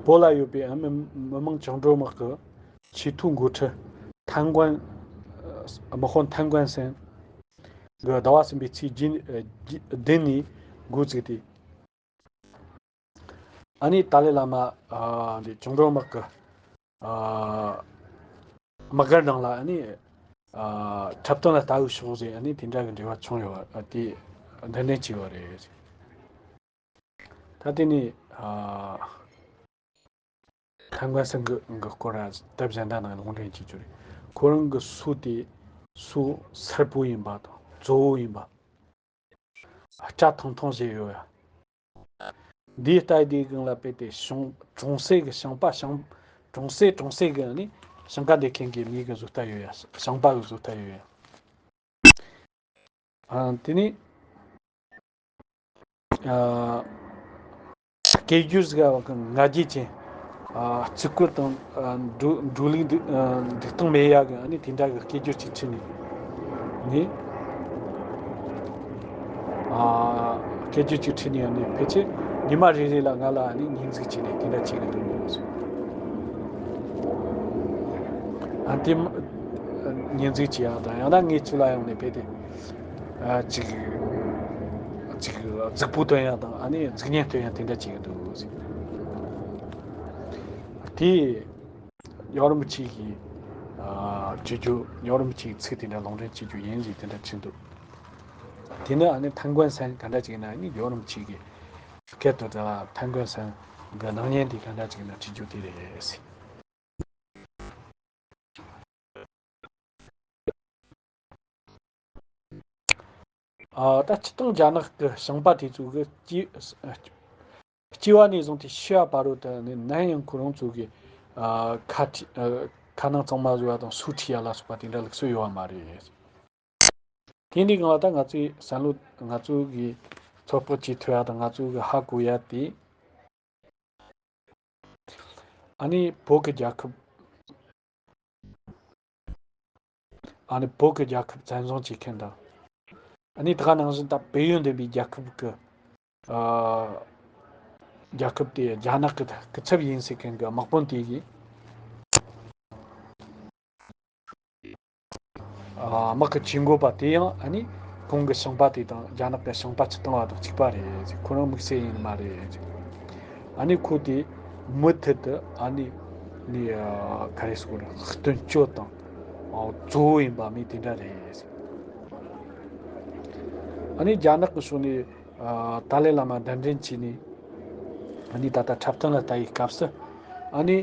བོད་ལ་ཡོད་པའི་ཨ་མི་མི་དམངས་བཅིངས་འགྲོལ་དམག་གི་ཆེས་མཐོའི་འགོ་ཁྲིད་ཐན་ཀོན་དམག་དཔོན་ཐན་ཀོན་སན་གི་ཟླ་བ་གསུམ་པའི་ཚེས་བརྒྱད་བདུན་ནས་འགོ་བཙུགས་ཏེ། ཨ་ནི་ཏཱ་ལའི་བླ་མ་ཨ་འདི་བཅིངས་འགྲོལ་དམག་གི་ཨ་དམག་སྒར་ནང་ལ་ཨ་ནི་ཨ་འཁྲབ་སྟོན་ལ་ལྟ་སྐོར་ཞོག་ཟེར་ཨ་ནི་དེ་འདྲ་གི་འབྲེལ་བ་བྱུང་ཡོད་པ་ཨ་དེ་འདི་འདྲ་བྱས་པ་རེད། ད་དེ་ནི་ཨ་ཐན་ཀོན་སན་གི་གི་སྐོར་ལ་དེབ་གཞན་དག་ནང་ལུང་འདྲེན་བྱེད་རྒྱུ་རེད། ཁོ་རང་གི་སྲོག་དེ་སྲོག་སེར་པོ་ཡིན་པ་དང་གཙོ་བོ་ཡིན་པ། སྐྲ་ཐུང་ཐུང་བྱས་ཡོད་ཡ། འདིའི་ལྟ་བའི་སྒང་ལ་དཔེ་དེ་ཞིང་གྲོང་གསེབ་ཀྱི་ཞིང་པ་ཞིང་གྲོང་གསེབ་གྲོང་གསེབ་ཀྱི་ནི་ཞིང་ཁ་འདེབས་མཁན་གྱི་མི་གི་བཟོ་ལྟ་ཡོད་ཡ། ཞིང་པ་གི་བཟོ་ལྟ་ཡོད་ཡ། ཨ་དེ་ནི་ཨ་སྐད་སྒྱུར་ཟིག་ག་ང་རྒྱལ་ཅན། ཨ་བརྩི་བཀུར་དང་ཨ་འགྲོ་འགྲོ་ལུགས་འདུག་ཨ་འདུག་སྟངས་མེད་ཡག་གི་ཨ་ནི་དེ་འདྲ་གི་སྐད་སྒྱུར་ཅིག་ཁྲིད་ནས་ནི། ཨ་སྐད་སྒྱུར་ཅིག་ཁྲིད་ནས་ཨ་ནི་ཕལ་ཆེར་ཉི་མ་རེ་རེ་ལ་ང་ལ་ཨ་ནི་ཉིན་གཟིགས་བྱས་ནས་དེ་འདྲ་བྱེད་གི་འདུག་ཟེར། ཨ་དེ་མ་ཉིན་གཟིགས་བྱེད་ཡག་དང་ཡང་ན་ངའི་ཚུལ་ལ་ཡོང་ནས་ཕེབས་ཏེ། ཨ་ཅིག་ཅིག་རྫིག་པོ་སྟོན་ཡག་དང་ཨ་ནི་རྫིག་ཉེས་སྟོན་ཡག་དེ་འདྲ་བྱེད་གི་འདུག་ཟེར། དེ་རྒྱལ་བ་རིན་པོ་ཆེ་གི་ཨ་བྱེད་རྒྱུ་རྒྱལ་བ་རིན་པོ་ཆེ་གི་ཚིག་དེ་འདྲ་ལུང་འདྲེན་བྱེད་རྒྱུ་ཡིན་ཟེར་དེ་འདྲ་བྲིས་འདུག་དེ་ནི་ཨ་ནི་ཐན་ཀོན་སན་ག་འདྲ་ཅིག་ཡིན་ན་ཨ་ནི་རྒྱལ་བ་རིན་པོ་ཆེ་གི་སྐད་དུ་ད་ཐན་ཀོན་སན་གི་སྣང་བརྙན་དེ་ག་འདྲ་ཅིག་ཡིན་ན་བྲིས་རྒྱུ་དེ་རེད་ཟེར། ཨ་ད་སྤྱིར་བཏང་རྒྱ་ནག་གི་ཞིང་པ་དེ་ཚོ་གི་སྐྱེ་སྐྱེ་བ་ནས་བཟུང་སྟེ་ཤི་བ་བར་དུ་ནི་ནམ་ཡང་ཁོ་རང་ཚོ་གི་ཨ་ཁ་ཁྲི་ཨ་ཁ་ནང་གཙང་མ་བཟོ་བ་དང་སོ་འཁྲུད་ཡ་ལ་སོགས་པ་དེ་འདྲ་ལུགས་སྲོལ་ཡོད་པ་མ་རེད། དེ་འདྲའི་སྒང་ལ་ད་ང་ཚོའི་བསམ་བློ་ང་ཚོ་གི་ཚོད་དཔག་བྱེད་ཐུབ་ཡ་དང་ང་ཚོ་གི་ཧ་གོ་ཡ་དེ། ཨ་ནི་བོད་ཀྱི་རྒྱལ་ཁབ། ཨ་ནི་བོད་ཀྱི་རྒྱལ་ཁབ་བཙན་བཟུང་བྱེད་མཁན་དང་། ཨ་ནི་ད་ག་ནང་བཞིན་ད་བལ་ཡུལ་འདི་པའི་རྒྱལ་ཁབ་ཀྱི་ཨ་རྒྱལ་ཁབ་དེ་རྒྱ་ནག་གི་སྐུ་ཚབ་ཡིན་ཟེར་མཁན་གྱི་དམག་དཔོན་དེ་གིས་ཨ་དམག་གི་ཇུས་འགོད་པ་དེ་ཡང་ཨ་ནི་ཁོང་གི་ཞིང་པ་དེ་དང་རྒྱ་ནག་གི་ཞིང་པ་སྤྱིར་བཏང་བ་དང་གཅིག་པ་རེད། ཁོ་རང་དམིགས་བསལ་ཡིན་མ་རེད། ཨ་ནི་ཁོ་དེ་མུ་མཐུད་དུ་ཨ་ནི་ནི་ཨ་ག་རེ་ཟེར་དགོས་རེད། མདུན་སྐྱོད་དང་ཨ་གཙོ་བོ་ཡིན་པ་མི་དེ་འདྲ་རེད། ཨ་ནི་རྒྱ་ནག་གི་ཕྱོགས་ནས་ཨ་ཏཱ་ལའི་བླ་མ་གདན་འདྲེན་བྱས་ནས། ཨ་ནི་ད་ལྟ་འཁྲབ་སྟོན་ལ་ལྟ་བའི་སྐབས་སུ། ཨ་ནི་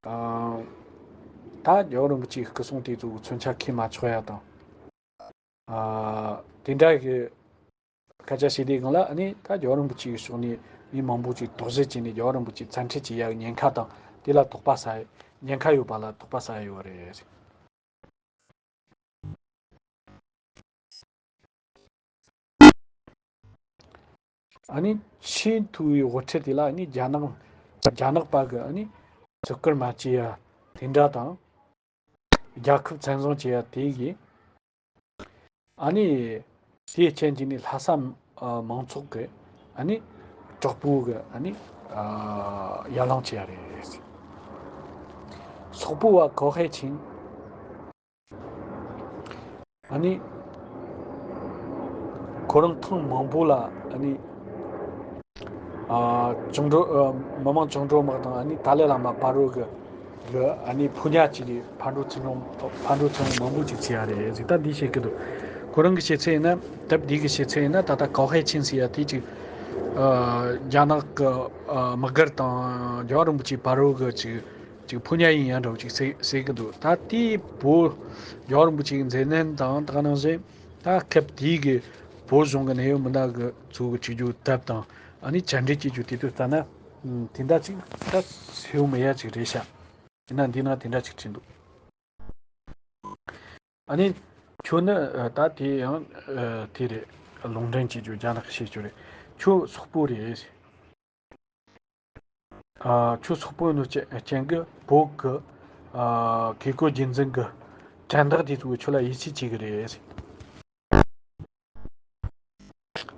ཨ་ད་རྒྱལ་བ་རིན་པོ་ཆེའི་སྐུ་སྲུང་དེ་ཚོ་གི་མཚོན་ཆ་ཁྱེར་མ་ཆོག་ཡ་དང་། ཨ་དེ་འདྲ་གི་སྐད་ཆ་བཤད་དུས་སྒང་ལ། ཨ་ནི་ད་རྒྱལ་བ་རིན་པོ་ཆེའི་ཕྱོགས་ནས་མི་མང་པོ་ཅིག་དོགས་གཞི་བྱས་ནས། རྒྱལ་བ་རིན་པོ་ཆེ་བཙན་ཁྲིད་བྱེད་ཡ་གི་ཉེན་ཁ་དང་། དེ་ལ་དོགས་པ་ཟ་ཉེན་ཁ་ཡོད་པ་ལ་དོགས་པ་ཟ་ཡ་ཡོད་རེད། ཨ་ནི་ཆེས་མཐོ་བའི་དབུ་ཁྲིད་དེ་ལ། ཨ་ནི་རྒྱ་ནག་རྒྱ་ནག་པ་གི་ཨ་ནི་བརྩི་བཀུར་མ་བྱེད་ཡ་དེ་འདྲ་དང་། རྒྱལ་ཁབ་བཙན་བཟུང་བྱེད་ཡ་དེ་གིས། ཨ་ནི་དེའི་རྐྱེན་གྱིས་ནི་ལྷ་ས་མང་ཚོགས་ཀྱི་ཨ་ནི་དྲག་པོ་གི་ཨ་ནི་ཡར་ལངས་བྱེད་ཡ་རེད། སོག་པོ་བ་ཀའོ་ཧའེ་ཆིང་། ཨ་ནི་ཁོ་རང་ཐེངས་མང་པོ་ལ་ཨ་ནི་ཨ་བཅིངས་འགྲོལ་ཨ་མི་དམངས་བཅིངས་འགྲོལ་དམག་དང་། ཨ་ནི་ཏཱ་ལའི་བླ་མ་བར་རུ་གི་གི་ཨ་ནི་ཕོ་ཉ་བྱས་ནས་ཕར་འགྲོ་ཚུར་འོང་ཕར་འགྲོ་ཚུར་འོང་མང་པོ་ཅིག་བྱས་ཡ་རེད་ཟེར། ད་འདི་བཤད་ཀྱི་འདུག་ཁོ་རང་གི་བཤད་ཚུལ་ཡིན་ན། དེབ་འདི་གི་བཤད་ཚུལ་ཡིན་ན། ད་ལྟ་ཀའོ་ཧའེ་ཆིང་ཟེར་ཡ་དེ་ཅིག་ཨ་རྒྱ་ནག་གི་ཨ་དམག་སྒར་དང་རྒྱལ་བ་རིན་པོ་ཆེ་བར་རུ་གི་ཅིག་ཅིག་ཕོ་ཉ་ཡིན་ཡ་འདྲ་བོ་ཅིག་ཟེར་ཟེར་གྱི་འདུག་ད་དེའི་བོད་རྒྱལ་བ་རིན་པོ་ཆེའི་མཛད་རྣམ་དང་། ད་ག་ནང་བཞིན་ད་སྐབས་དེའི་གི་བོད་གཞུང་གི་གནད་ཡོད་མི་སྣ་གི་ཚོ་གི་བྱེད་རྒྱུ་དེབ་དང་། ཨ་ནི་བཅར་འདྲི་བྱེད་རྒྱུ་དེ་དུས་ལྟ་ན། ཨུམ། དེ་འདྲ་ཅིག་ད་གསལ་བོ་མེད་ཡ་ཅིག་རེད་ཤག་ཡིན་ན་འདི་ན་དེ་འདྲ་ཅིག་བྲིས་འདུག་ཨ་ནི་ཁྱོད་ནི་ཨ་ད་དེ་ཡང་ཨ་དེ་རེད། ལུང་འདྲེན་བྱེད་རྒྱུ་རྒྱ་ནག་གི་བྱེད་རྒྱུ་རེད། ཁྱོད་སོག་པོ་རེད། ཨ་ཁྱོད་སོག་པོ་ཡིན་ནོ་རྐྱེན་རྐྱེན་གྱིས་བོད་ཀྱི་ཨ་བཀས་བཀོད་རྒྱུད་འཛིན་གྱི་དྲན་རྟགས་དེ་ཚོ་ཁྱོད་ལ་ཡིད་ཆེས་བྱེད་གི་རེད།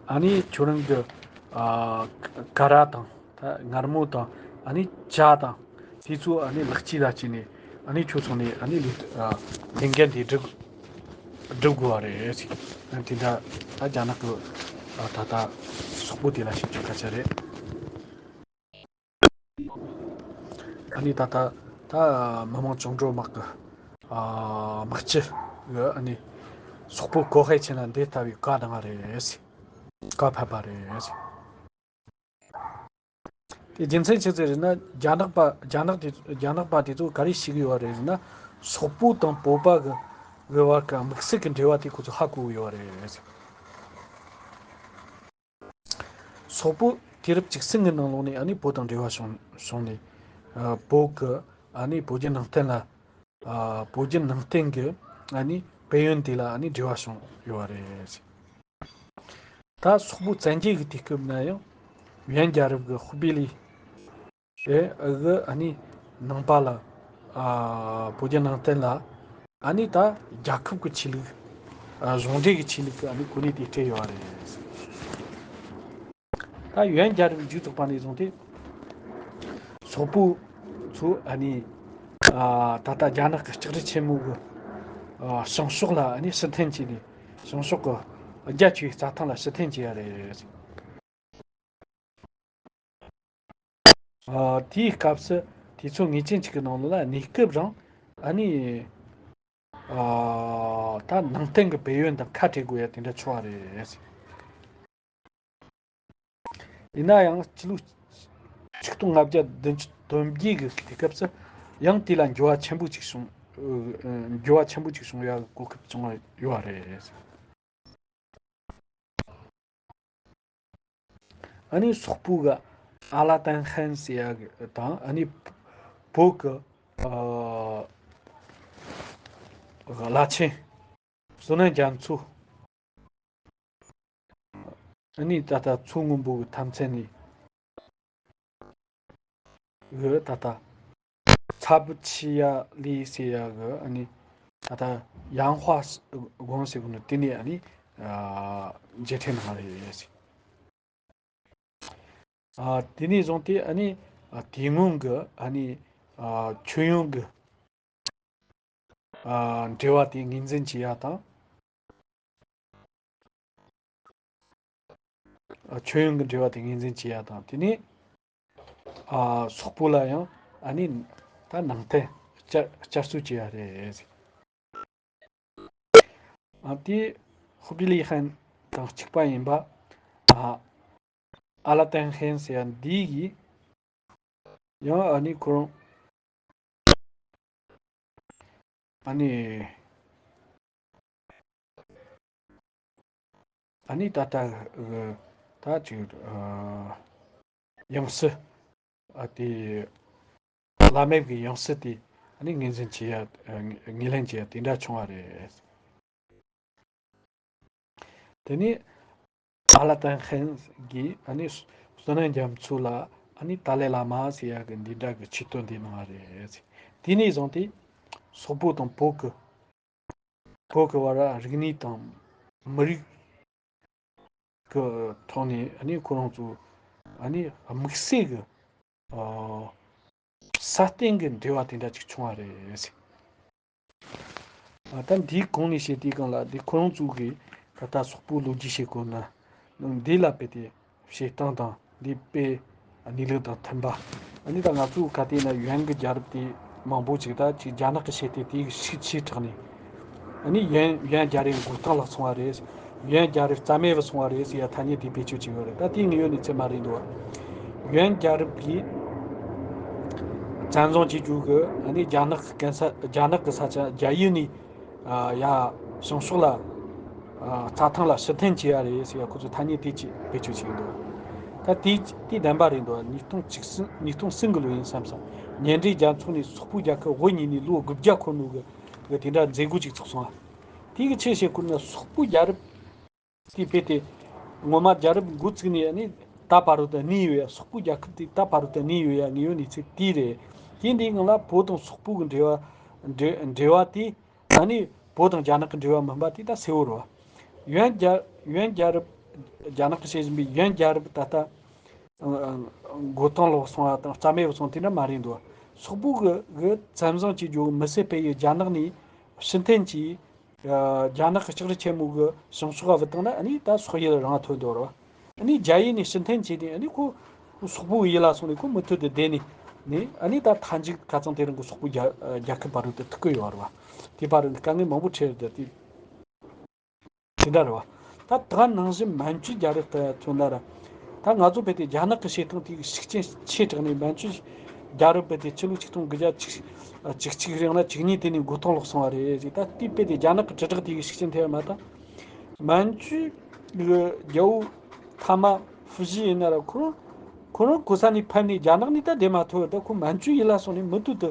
ཨ་ནི་ཁྱོད་རང་གི་ཨ་ཀ་ར་དང་ད་མངར་མོ་དང་། ཨ་ནི་ཇ་དང་དེ་ཚོ་ཨ་ནི་ལག་སྐྱེས་ལ་བྱས་ནས། ཨ་ནི་ཁྱོད་ཚོ་ནས་ཨ་ནི་ལས་ཨ་ལས་འགན་དེ་སྒྲུབ་སྒྲུབ་དགོས་པ་རེད། ཨ་དེ་འདྲ་ད་རྒྱ་ནག་གི་ཨ་ད་ལྟ་སོག་པོ་དེ་ལ་བྱེད་རྒྱུ་སྐད་ཆ་རེད། ཨ་ནི་ད་ལྟ་ད་མི་དམངས་བཅིངས་འགྲོལ་དམག་གི་ཨ་དམག་སྤྱི་གི་ཨ་ནི་སོག་པོ་ཀའོ་ཧའེ་ཆིང་ལ་འདི་ལྟ་བུའི་བཀའ་གནང་བ་རེད། བཀའ་ཕེབས་པ་རེད། དེ་རྒྱུ་མཚན་ཅི་ཟིག་རེད་ན། རྒྱ་ནག་པ་རྒྱ་ནག་དེ་རྒྱ་ནག་པ་དེ་ཚོ་ག་རེ་ཤེས་ཀྱི་ཡོད་རེད་ཟེར་ན། སོག་པོ་དང་བོད་པ་གི་གི་བར་གྱི་དམིགས་བསལ་གྱི་འབྲེལ་བ་དེ་ཁོ་ཚོ་ཧ་གོ་གི་ཡོད་རེད། སོག་པོ་དུས་རབས་བཅུ་གསུམ་གྱི་ནང་ལོགས་ནས་ཨ་ནི་བོད་དང་འབྲེལ་བ་བྱུང་བྱུང་ནས། ཨ་བོད་ཀྱི་ཨ་ནི་བོད་བརྒྱུད་ནང་བསྟན་ལ། ཨ་བོད་བརྒྱུད་ནང་བསྟན་གྱི་ཨ་ནི་དཔལ་ཡོན་དེ་ལ་ཨ་ནི་འབྲེལ་བ་བྱུང་ཡོད་པ་རེད། ད་སོག་པོ་བཙན་རྒྱལ་གྱི་དུས་སྐབས་ན་ཡང་ཡོན་རྒྱལ་རབས་ཀྱི་ཧུ་པི་ལི་ཨེ་གི་ཨ་ནི་ནང་པ་ལ། ཨ་བོད་བརྒྱུད་ནང་བསྟན་ལ་ཨ་ནི་ད་རྒྱལ་ཁབ་ཀྱི་ཆོས་ལུགས། ཨ་གཞུང་འབྲེལ་གྱི་ཆོས་ལུགས་ཀྱི་ཨ་ནི་གོ་གནས་དེ་སྤྲད་ཡོད་པ་རེད། ད་ཡོན་རྒྱལ་རབས་མཇུག་རྫོགས་པ་ནས་བཟུང་སྟེ། སོག་པོ་ཚོ་ཨ་ནི་ཨ་ད་ལྟ་རྒྱ་ནག་གི་ལྕགས་རི་ཆེན་མོ་གི་ཨ་བྱང་ཕྱོགས་ལ་ཨ་ནི་ཕྱིར་འཐེན་བྱས་ནས། བྱང་ཕྱོགས་ཀྱི་རྒྱ་ཆེ་བའི་རྩྭ་ཐང་ལ་ཕྱིར་འཐེན་བྱས་པ་རེད། ཨ་དེའི་སྐབས་སུ་དུས་ཚོད་ངེས་ཅན་ཅིག་གི་ནང་ལོགས་ལ་གནས་སྐབས་རིང་ཨ་ནི་ཨ་ད་ནང་བསྟན་གྱི་དཔལ་ཡོན་དང་ཁ་བྲལ་དགོས་ཡ་དེ་འདྲ་བྱུང་བ་རེད། ཡིན་ན་ཡང་སྤྱི་ལོ་ཆིག་སྟོང་ལྔ་བརྒྱ་བདུན་ཅུ་དོན་བརྒྱད་ཀྱི་དུས་སྐབས་སུ་ཡང་དེ་ལ་འགྱུར་བ་ཆེན་པོ་ཅིག་བྱུང་། འགྱུར་བ་ཆེན་པོ་ཅིག་བྱུང་ཡ་གི་གོ་སྐབས་བྱུང་བ་ཡོད་པ་རེད། ཨ་ནི་སོག་པོ་གི་ཨ་ལ་ཏན་ཧན་ཟེར་ཡ་གི་དང་། ཨ་ནི་བོད་གི་ཨ་བླ་ཆེན་བསོད་ནམས་རྒྱ་མཚོ། ཨ་ནི་ད་ལྟ་མཚོ་སྔོན་པོ་གི་མཐའ་མཚན་ནས། གི་ད་ལྟ་ཚ་བུ་ཆི་ཡ་ལི་ཟེར་ཡ་གི་ཨ་ནི་ད་ལྟ་ཡང་ཧྭ་དགོན་ཟེར་གི་ནི་དེ་ནས་ཨ་ནི་ཨ་མཇལ་འཕྲད་གནང་བ་རེད། ཨ་དེ་ནས་བཟུང་སྟེ་ཨ་ནི་ཨ་དེ་སྔོན་གི་ཨ་ནི་ཨ་མཆོད་ཡོན་གི་ཨ་འབྲེལ་བ་དེ་ངོས་འཛིན་བྱེད་ཡ་དང་། ཨ་མཆོད་ཡོན་གྱི་འབྲེལ་བ་དེ་ངོས་འཛིན་བྱེད་ཡ་དང་། དེ་ནས་ཨ་སོག་པོ་ལ་ཡང་ཨ་ནི་ད་ནང་བསྟན་བསྐྱར་བསྐྱར་གསོ་བྱེད་ཡ་རེད། ཨ་དེ་ཧུ་པི་ལི་ཧན་ དང་གཅིག་པ་ཡིན་པ། ཨ་ཨ་ལ་ཏན་ཧེན་ཟེར་ཡ་འདི་གིས་ཡང་ཨ་ནི་ཁོ་རང་ཨ་ནི་ཨ་ནི་ད་ལྟ་གི་ད་ཅིག་ཨ་ཡང་སྲིད་ཨ་དེ་བླ་མེད་ཀྱི་ཡང་སྲིད་དེ་ཨ་ནི་ངོས་འཛིན་བྱེད་ཡ་ཨ་ངོས་ལེན་བྱེད་ཡ་དེ་འདྲ་བྱུང་བ་རེད། དེ་ནས་ཨ་ལ་ཏན་ཧེན་གྱིས་ཨ་ནི་བསོད་ནམས་རྒྱ་མཚོ་ལ་ཨ་ནི་ཏཱ་ལའི་བླ་མ་ཟེར་ཡ་གི་འདི་འདྲ་གི་ཆེ་བསྟོད་འདི་གནང་བ་རེད། དེ་ནས་བཟུང་སྟེ་སོག་པོ་དང་བོད་ཀྱི་བོད་ཀྱི་བར་རིག་གནས་དང་མི་རིགས་ཀྱི་ཐོག་ནས་ཨ་ནི་ཁོ་རང་ཚོ་ཨ་ནི་དམིགས་བསལ་གྱི་ཨ་སྲ་བརྟན་གྱི་འབྲེལ་བ་དེ་འདྲ་ཅིག་བྱུང་བ་རེད། ཨ་ད་འདིའི་གོང་ནས་བཤད་དུས་སྒང་ལ་འདི་ཁོ་རང་ཚོ་གིས་ད་ལྟ་སོག་པོའི་ལོ་རྒྱུས་བཤད་དགོས་ན་འདི་ལ་དཔེ་དེ་བཤད་སྟངས་དང་འདི་དཔེ་གནས་ལུགས་དང་མཐུན་པ། ཨ་ནི་ད་ང་ཚོའི་ཁ་ཐུག་ན་ཡོན་གྱི་རྒྱལ་རབས་དེ་མང་པོ་ཅིག་ད་ཅིག་རྒྱ་ནག་གི་བཤད་དེ་དེའི་ཤུགས་ཆེ་དྲགས་ནས་ཨ་ནི་ཡོན་ཡོན་རྒྱལ་རབས་མགོ་རྟིང་ལ་སོང་བ་རེད། ཡོན་རྒྱལ་རབས་རྩ་མེད་པ་སོང་བ་རེད་ཟེར་ཡ་ཐ་སྙད་དེ་བེད་སྤྱོད་བྱས་ཡོད་རེད། ད་དེ་དངོས་ཡོད་གནས་ཚུལ་མ་རེད་འདུག་བ། ཡོན་རྒྱལ་རབས་ཀྱིས་བཙན་བཟུང་བྱེད་རྒྱུ་གི་ཨ་ནི་རྒྱ་ནག་གི་གན་ས་རྒྱ་ནག་གི་ས་ཆ་རྒྱ་ཡུལ་ནས་ཨ་ཡ་བྱང་ཕྱོགས་ལ་ཨ་རྩྭ་ཐང་ལ་ཕྱིར་འཐེན་བྱས་ཡ་རེད་ཟེར་ཡ་ཁོ་ཚོས་ཐ་སྙད་དེ་ཅིག་བེད་སྤྱོད་བྱས་འདུག་ད་དེ་དེ་བདེན་པ་རེད་འདུག་ཉིས་སྟོང་གཅིག་གསུམ་ཉིས་སྟོང་གསུམ་གི་ལོ་ཡིན་བསམ་སོང་། ཉེ་འབྲེལ་རྒྱལ་ཚོགས་ནས་སོག་པོའི་རྒྱལ་ཁབ་དབུ་བརྙེས་ནས་ལོ་དགུ་བརྒྱ་འཁོར་ནོ་གི་གི་དེ་འདྲ་མཛད་སྒོ་ཅིག་ཚོགས་སོང་ང་། དེ་གི་ཆེད་བཤད་ཁུལ་ན་སོག་པོའི་རྒྱལ་རབས་དེ་དཔེ་དེ་ངོ་མ་རྒྱལ་རབས་འགོ་བཙུགས་ནས་ནི་ད་བར་དུ་གནས་ཡོད་ཡ། སོག་པོའི་རྒྱལ་ཁབ་དེ་ད་བར་དུ་གནས་ཡོད་ཡ་དངོས་ཡོད་གནས་ཚུལ་དེ་རེད། དེ་འདིའི་ངང་ལ་བོད་དང་སོག་པོ་གི་འབྲེལ་བ་འབྲེལ་འབྲེལ་བ་དེ་ད་ནི་བོད་དང་རྒྱ་ནག་གི་འབྲེལ་བ་མིན་པ་དེ་ད་གསལ་བོ་རེད་བ། ཡོན་རྒྱལ་ཡོན་རྒྱལ་རབས་རྒྱ་ནག་གི་བྱེད་བཞིན་པའི་ཡོན་རྒྱལ་རབས་ད་ལྟ་མགོ་རྟིང་ལོག་སོང་བ་དང་རྩ་མེད་སོང་དེ་འདྲ་མ་རེད་འདུག་སོག་པོ་གི་གི་བཙན་བཟུང་བྱེད་རྒྱུ་མི་སེར་སྤེལ་ཡུལ་རྒྱ་ནག་ནས་ཕྱིར་འཐེན་གྱིས་རྒྱ་ནག་གི་ལྕགས་རི་ཆེན་མོ་གི་བྱང་ཕྱོགས་བ་བཏང་ན་ཨ་ནི་ད་སོག་ཡུལ་རང་ཐོན་འདུག་ར། ཨ་ནི་རྒྱ་ཡུལ་ནས་ཕྱིར་འཐེན་བྱས་ཏེ་ཨ་ནི་ཁོ་སོག་པོ་གི་ཡུལ་ལ་སོང་ནས་ཁོ་མུ་མཐུད་དུ་བསྡད་ནས་ནས་ཨ་ནི་ད་མཐའ་མཇུག་ཁ་ཚང་དེ་རིང་གི་སོག་པོ་རྒྱ་རྒྱལ་ཁབ་བར་དུ་ཐུག་གི་ཡོད་ར་བ། དེ་བར་དུ་དཀའ་ངལ་མང་པོ་འཕྲད་ཡོད་དེ། དེ་འདྲ་རེད་བ། ད་ད་ནང་བཞིན་མན་ཇུའི་རྒྱལ་རབས་ལྟ་མཚོན་ན་ར། ད་ང་ཚོ་བོད་དེ་རྒྱ་ནག་གི་བྱེད་སྟངས་དེ་གི་ཤུགས་རྐྱེན་ཆེ་དྲགས་ནས་མན་ཇུའི་རྒྱལ་རབས་བོད་དེ་ཕྱི་ལོ་ཆིག་སྟོང་དགུ་བརྒྱ་བཅུ་གཅིག་རིང་ལ་བཅུ་གཉིས་དེ་ནས་མགོ་རྟིང་ལོག་སོང་བ་རེད་ཟེར། ད་དེ་བོད་དེ་རྒྱ་ནག་གི་དྲིལ་བསྒྲགས་དེ་གི་ཤུགས་རྐྱེན་ཐེབས་པ་མ་གཏོགས། མན་ཇུའི་གི་རྒྱལ་པོ་ཐ་མ་ཧྥུ་ཞི་ཡིན་ན་ར་ཁོ་རང་ཁོ་རང་གོ་ས་ནས་ཕེབས་ནས་རྒྱ་ནག་ནས་ད་བསྡད་མ་ཐུབ། ད་ཁོ་མན་ཇུའི་ཡུལ་ལ་སོང་ནས་མུ་མཐུད་དུ།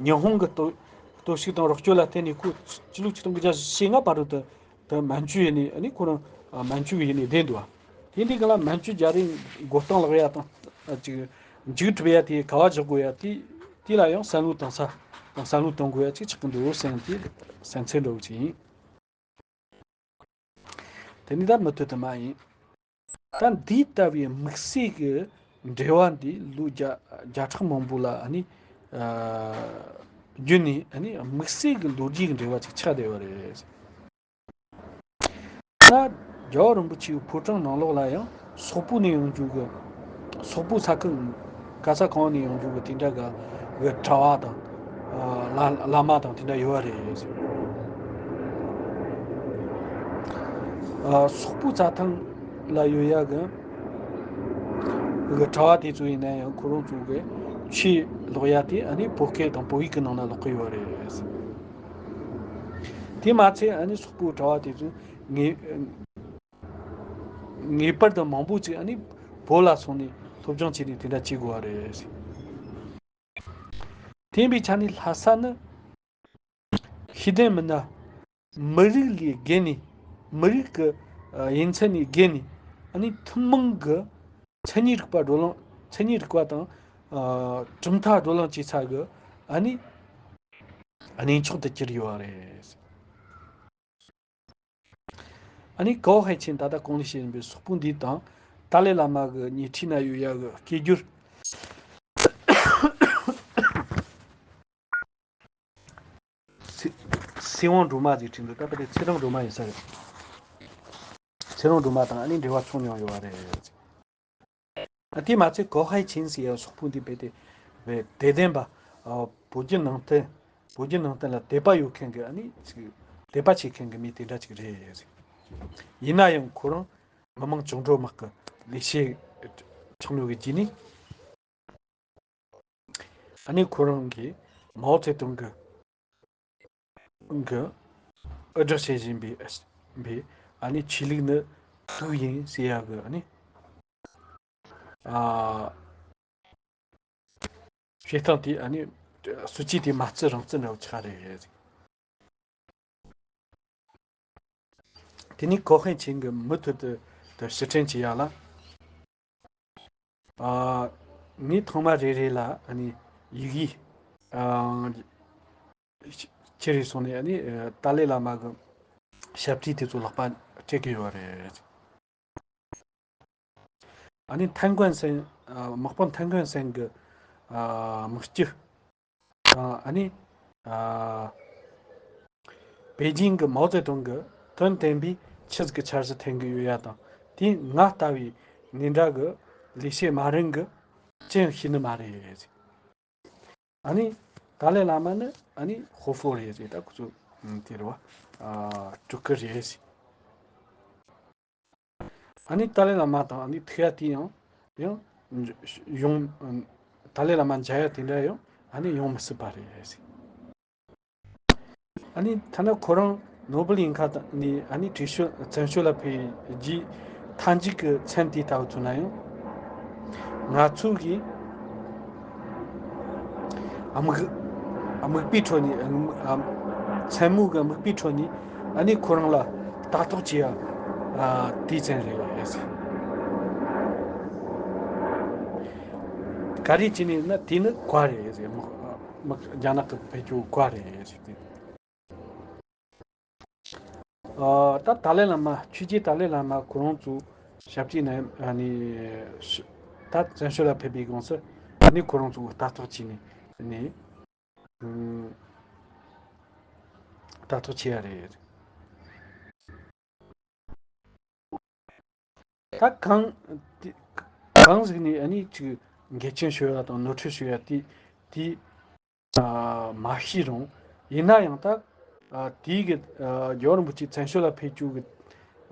ཉི་ཧོང་གི་སྟོབས་སྟོབས་ཤུགས་དང་རོགས་སྐྱོར་ལ་བརྟེན་ནས་ཁོ་ཕྱི་ལོ་ཆིག་སྟོང་དགུ་བརྒྱ་ཞེ་ལྔ་བར་དུ་དུ་མན་ཇུ་ཡིན་ནས་ཨ་ནི་ཁོ་རང་མན་ཇུ་ཡིན་ནས་བསྡད་འདུག་དེ་འདྲའི་སྒང་ལ་མན་ཇུ་རྒྱལ་རབས་མགོ་རྟིང་ལོག་ཡ་དང་ཅིག་མཇུག་གྲུབ་ཡ་དེ་ག་བ་བཞག་དགོས་ཡ་དེ་དེ་ལ་ཡང་བསམ་བློ་གཏོང་ས་དང་བསམ་བློ་གཏོང་དགོས་ཡ་ཅིག་ཆགས་ཀྱི་འདུག་བསམ་དེ་བསམ་ཚུལ་འདྲ་བོ་ཅིག་ཡིན། དེ་ནི་ད་མུ་མཐུད་དུ་མ་ཡིན། ད་འདི་ལྟ་བུའི་དམིགས་བསལ་གྱི་འབྲེལ་བ་འདི་ལོ་བརྒྱ་བརྒྱ་ཕྲག་མང་པོ་ལ་ཨ་ནི་ཨ་བརྒྱུད་ནས་ཨ་ནི་དམིགས་བསལ་གྱི་ལོ་རྒྱུས་ཀྱི་འབྲེལ་བ་ཅིག་ཆགས་བསྡད་པ་རེད། ད་རྒྱལ་བ་རིན་པོ་ཆེའི་ཕོ་བྲང་ནང་ལོགས་ལ་ཡང་སོག་པོ་ནས་ཡོང་རྒྱུ་གི་སོག་པོ་ས་ཁུལ་ག་ས་གང་ནས་ཡོང་རྒྱུ་གི་དེ་འདྲ་གི་གི་གྲྭ་བ་དང་། ཨ་བླ་བླ་མ་དང་དེ་འདྲ་ཡོད་རེད། ཨ་སོག་པོའི་རྩྭ་ཐང་ལ་ཡོད་ཡ་གི་གི་གྲྭ་བ་དེ་ཚོ་ཡིན་ན་ཡང་ཁོ་རང་ཚོ་གི་ཆོས་ཀློག་ཡ་དེ་ཨ་ནི་བོད་སྐད་དང་བོད་ཡིག་གི་ནང་ན་ཀློག་གི་ཡོད་རེད། དེ་མ་ཚད་ཨ་ནི་སོག་པོའི་གྲྭ་བ་དེ་ཚོས་ངེས་ངེས་པར་དུ་མང་པོ་ཅིག་ཨ་ནི་བོད་ལ་སོང་ནས་སློབ་སྦྱོང་བྱས་ནས་དེ་འདྲ་བྱེད་དགོས་པ་རེད། དེ་ཡིན་པའི་ཆ་ནས་ལྷ་ས་ནི་ཤེས་ལྡན་མི་སྣ་མི་རིགས་ལས་བརྒལ་ནས་མི་རིགས་ཀྱི་ཡིན་ཚད་ནས་བརྒལ་ནས་ཨ་ནི་ཐུན་མོང་གི་མཚན་ཉིད་རིག་པ་བགྲོ་གླེང་མཚན་ཉིད་རིག་པ་དང་གྲུབ་མཐའ་བགྲོ་གླེང་བྱེད་ས་གི་ཨ་ནི་གནས་མཆོག་ཏུ་གྱུར་ཡོད་པ་རེད། ཨ་ནི་ཀའོ་ཧའེ་ཆིན་ད་ལྟ་གོང་ནས་བཤད་བཞིན་པའི་སོག་པོ་འདི་དང་ཏཱ་ལའི་བླ་མ་གི་ཉེ་འཁྲིས་ན་ཡོད་ཡ་གི་སྐད་སྒྱུར་ཚེ་ཚེ་དབང་སྒྲོལ་མ་ཟེར་བྲིས་འདུག་ད་ཕལ་ཆེར་ཚེ་རིང་སྒྲོལ་མ་ཡིན་ས་རེད། ཚེ་རིང་སྒྲོལ་མ་དང་ཨ་ནི་འབྲེལ་བ་བྱུང་མྱོང་ཡོད་པ་རེད། ཨ་དེ་མ་ཚད་ཀའོ་ཧའེ་ཆིན་ཟེར་ཡ་སོག་པོ་འདི་རྦད་དེ་རྦད་དད་ལྡན་པ། ཨ་བོད་བརྒྱུད་ནང་བསྟན་བོད་བརྒྱུད་ནང་བསྟན་ལ་དད་པ་ཡོད་མཁན་གྱི་ཨ་ནི་ཅིག་དད་པ་བྱེད་མཁན་གྱི་མི་དེ་འདྲ་ཅིག་རེད། ཡིན་ན་ཡང་ཁོ་རང་མི་དམངས་བཅིངས་འགྲོལ་དམག་གི་ལས་བྱེད་ཆགས་ནོ་གི་རྗེས་ནས། ཨ་ནི་ཁོ་རང་གིས་མའོ་ཙེ་ཏུང་གི་གི་འུར་སྒྲོག་བྱེད་བཞིན་པའི་པའི་ཨ་ནི་ཆོས་ལུགས་ནི་དུག་ཡིན་ཟེར་ཡ་གི་ཨ་ནི་ཨ་བྱེད་སྟངས་དེ་ཨ་ནི་སྲིད་ཇུས་དེ་མ་བརྩི་རང་བརྩི་འདྲ་བོ་ཆགས་རེད། དེ་ནས་ཀའོ་ཧུའེ་ཆིང་གིས་མུ་མཐུད་དུ་དུ་ཕྱིར་དྲན་བྱེད་ཡ་ལ། ཨ། ངས་ཐེངས་མ་རེ་རེ་ལ་ཨ་ནི་ཡི་གེ་ཨ། ཁྱེར་རེ་སོང་ནས་ཨ་ནི་ཏཱ་ལའི་བླ་མ་གི་ཞབས་ཕྱི་དེ་ཚོ་ལག་པ་སྤྲད་ཀྱི་ཡོད་རེད། ཨ་ནི་ཐན་ཀོན་སན་ཨ། དམག་དཔོན་ཐན་ཀོན་སན་གི་ཨ། དམག་སྤྱི་དང་ཨ་ནི་ཨ། པེ་ཅིང་གི་མའོ་ཙེ་ཏུང་གི་དོན་བསྟན་པའི་ཆི་ཟིག་གི་འཆར་གཞི་འཐེན་གི་ཡོད་ཡ་དང་དེ་ང་ལྟ་བུའི་ནི་འདྲ་གི་ལས་བྱེད་མ་རན་གི་ཅི་ཡང་ཤེས་ནི་མ་རེད། ཨ་ནི་ཏཱ་ལའི་བླ་མ་ནི་ཨ་ནི་ཧོ་ཧྥོ་རེད་ཟེར། ད་ཁོ་ཚོ་དེ་རེད་བ། ཨ། སྤྲུལ་སྐུ་རེད་ཟེར། ཨ་ནི་ཏཱ་ལའི་བླ་མ་དང་ཨ་ནི་ཐུག་ཡ་དེ་ཡང་ཡང་ཡོང་། ཏཱ་ལའི་བླ་མ་མཇལ་ཡ་དེ་འདྲ་ཡང་ཨ་ནི་ཡོང་མི་སྲིད་པ་རེད་ཟེར། ཨ་ནི་ཐ་ན་ཁོ་རང་ནོ་སྦེལ་གླིང་ཁ་ནས་ཨ་ནི་བྲེལ་བཤོལ་བཙན་བྱོལ་ལ་ཕེབས་རྗེས་མཐའ་མཇུག་གི་མཚན་དེ་ལྟ་བུ་མཚོན་ན་ཡང་། ང་ཚོ་གིས་དམིགས་དམིགས་པའི་ཁྲོད་ནས། མཚན་མོ་གི་དམིགས་པའི་ཁྲོད་ནས་ཨ་ནི་ཁོ་རང་ལ་ལྟ་རྟོག་བྱེད་ཡ་དེའི་མཚན་རེད། ག་རེ་བྱས་ནས་ན་དེ་ནི་བཀའ་རེད། དམག་དམག་རྒྱ་ནག་གི་བེད་སྤྱོད་བཀའ་རེད་ཟེར་ཏེ། ཨ། ད་ཏཱ་ལའི་བླ་མ། ཆོས་རྗེ་ཏཱ་ལའི་བླ་མ་ཁོ་རང་ཚོ་ཞབས་ཕྱི་ནས་ཨ་ནི་ད་བཙན་བྱོལ་ལ་ཕེབས་པའི་དགོངས་སུ་ཨ་ནི་ཁོ་རང་ཚོ་ལྟ་རྟོག་བྱས་ནས་ནས་ལྟ་རྟོག་བྱེད་ཡ་རེད། ད་གང་དེ་གང་ཟིག་ནས་ཨ་ནི་ཅིག་འགལ་རྐྱེན་ཤོར་ཡ་དང་ནོར་འཁྲུལ་ཤོར་ཡ་དེ་དེ་ཨ། མ་ཤེས་རུང་། ཡིན་ན་ཡང་ད་ཨ། དེའི་གི་ཨ། རྒྱལ་བ་རིན་པོ་ཆེ་བཙན་བྱོལ་ལ་ཕེབས་རྒྱུ་གི་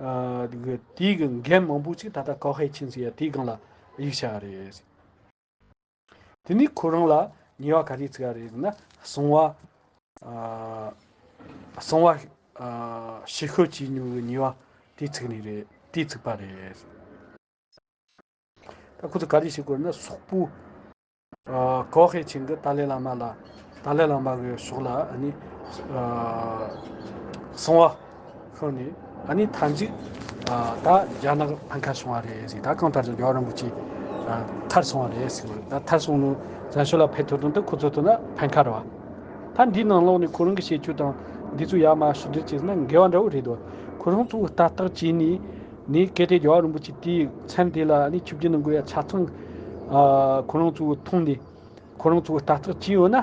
ཨ། གི་དེའི་གི་འགན་མང་པོ་ཅིག་ད་ལྟ་ཀའོ་ཧའེ་ཆིང་ཟེར་ཡ་དེའི་སྒང་ལ་གཡུགས་བཞག་རེད། དེ་ནས་ཁོ་རང་ལ་ཉེས་པ་ག་རེ་བཙུགས་ཡ་རེད་ཟེར་ན། གསང་བ་ཨ། གསང་བ་ཨ། ཕྱིར་བཤོལ་བྱས་མྱོང་གི་ཉེས་པ་དེ་བཙུགས་ནི་རེད། དེ་བཙུགས་པ་རེད། ད་ཁོ་ཚོ་ག་རེ་བྱེད་དགོས་ན། སོག་པོ་ཨ། ཀའོ་ཧའེ་ཆིང་གིས་ཏཱ་ལའི་བླ་མ་ལ། ཏཱ་ལའི་བླ་མ་གི་ཕྱོགས་ལ་ཨ་ནི་ཨ། གསང་བ་ཤོར་ནས་ཨ་ནི་མཐའ་མཇུག་ཨ། ད་རྒྱ་ནག་ཕན་ཁ་བྱུང་བ་རེད་ཟེར། ད་གང་ལྟར་ཀྱང་རྒྱལ་བ་རིན་པོ་ཆེ་ཨ། ཐར་སོང་བ་རེད་ཟེར། ད་ཐར་སོང་ནོ་བཙན་བྱོལ་ལ་ཕེབས་ཐུབ་དོན་དེ་ཁོ་ཚོ་ཐོག་ན་ཕན་ཁ་རེད་བ། ད་འདིའི་ནང་ལོགས་ནས་ཁོ་རང་གི་བྱེད་སྤྱོད་དང་འདི་ཚོ་ཡར་མར་ཕྱོགས་བསྒྲིགས་བྱས་ན་འགལ་བ་འདྲ་བོ་རེད་དོ། ཁོ་རང་ཚོ་ལྟ་རྟོག་བྱས་ནས། ནས་གལ་ཏེ་རྒྱལ་བ་རིན་པོ་ཆེ་དེའི་མཚན་དེ་ལ་ནི་ཆིབས་བསྒྱུར་གནང་དགོས་ཡ་ཆ་ཚང་ཨ། ཁོ་རང་ཚོ་མཐོང་ནས་ཁོ་རང་ཚོ་ལྟ་རྟོག་བྱས་ཡོད་ན།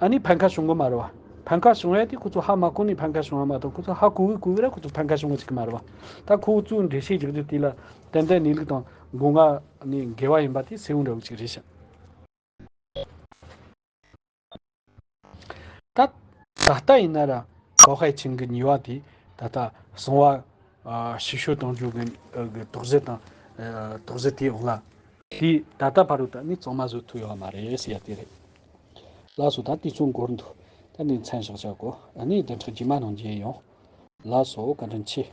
ཨ་ནི་ཕན་ཁ་བྱུང་གི་མ་རེད་བ། ཕན་ཁ་བྱུང་ཡ་དེ་ཁོ་ཚོ་ཧ་མ་གོ་ནས་ཕན་ཁ་བྱུང་ཡ་མ་གཏོགས། ཁོ་ཚོ་ཧ་གོ་གི་གོ་གི་ར་ཁོ་ཚོ་ཕན་ཁ་བྱུང་གི་ཅིག་མ་རེད་བ། ད་ཁོ་ཚོའི་འགྲེལ་བཤད་རྒྱག་རྒྱུ་དེ་ལ་ཏན་ཏན་གནས་ལུགས་དང་སྒོ་ང་ནས་འགལ་བ་ཡིན་པ་དེ་གསལ་བོ་འདྲ་བོ་ཅིག་རེད་ཤག་ད་ད་ལྟ་ཡིན་ན་ར་ཀའོ་ཧའེ་ཆིང་གི་ཉེས་པ་དེ་ད་ལྟ་གསང་བ་ཨ། ཕྱིར་བཤོལ་གཏོང་རྒྱུ་གི་ཨ། གི་དོགས་གཞི་དང་ཨ། དོགས་གཞི་དེའི་འོག་ལ་དེ་ད་ལྟ་བར་དུ་ད་ནི་གཙང་མ་བཟོ་ཐུབ་ཡོད་མ་རེད་ཟེར་ཡ་དེ་རེད། ལགས་སོ། ད་དུས་ཚོད་འགོར་འདུག་ད་ནི་མཚམས་བཞག་བྱ་དགོས། ཨ་ནི་བདུན་ཕྲག་རྗེས་མ་ནང་མཇལ་ཡོང་། ལགས་སོ། བཀའ་དྲིན་ཆེ།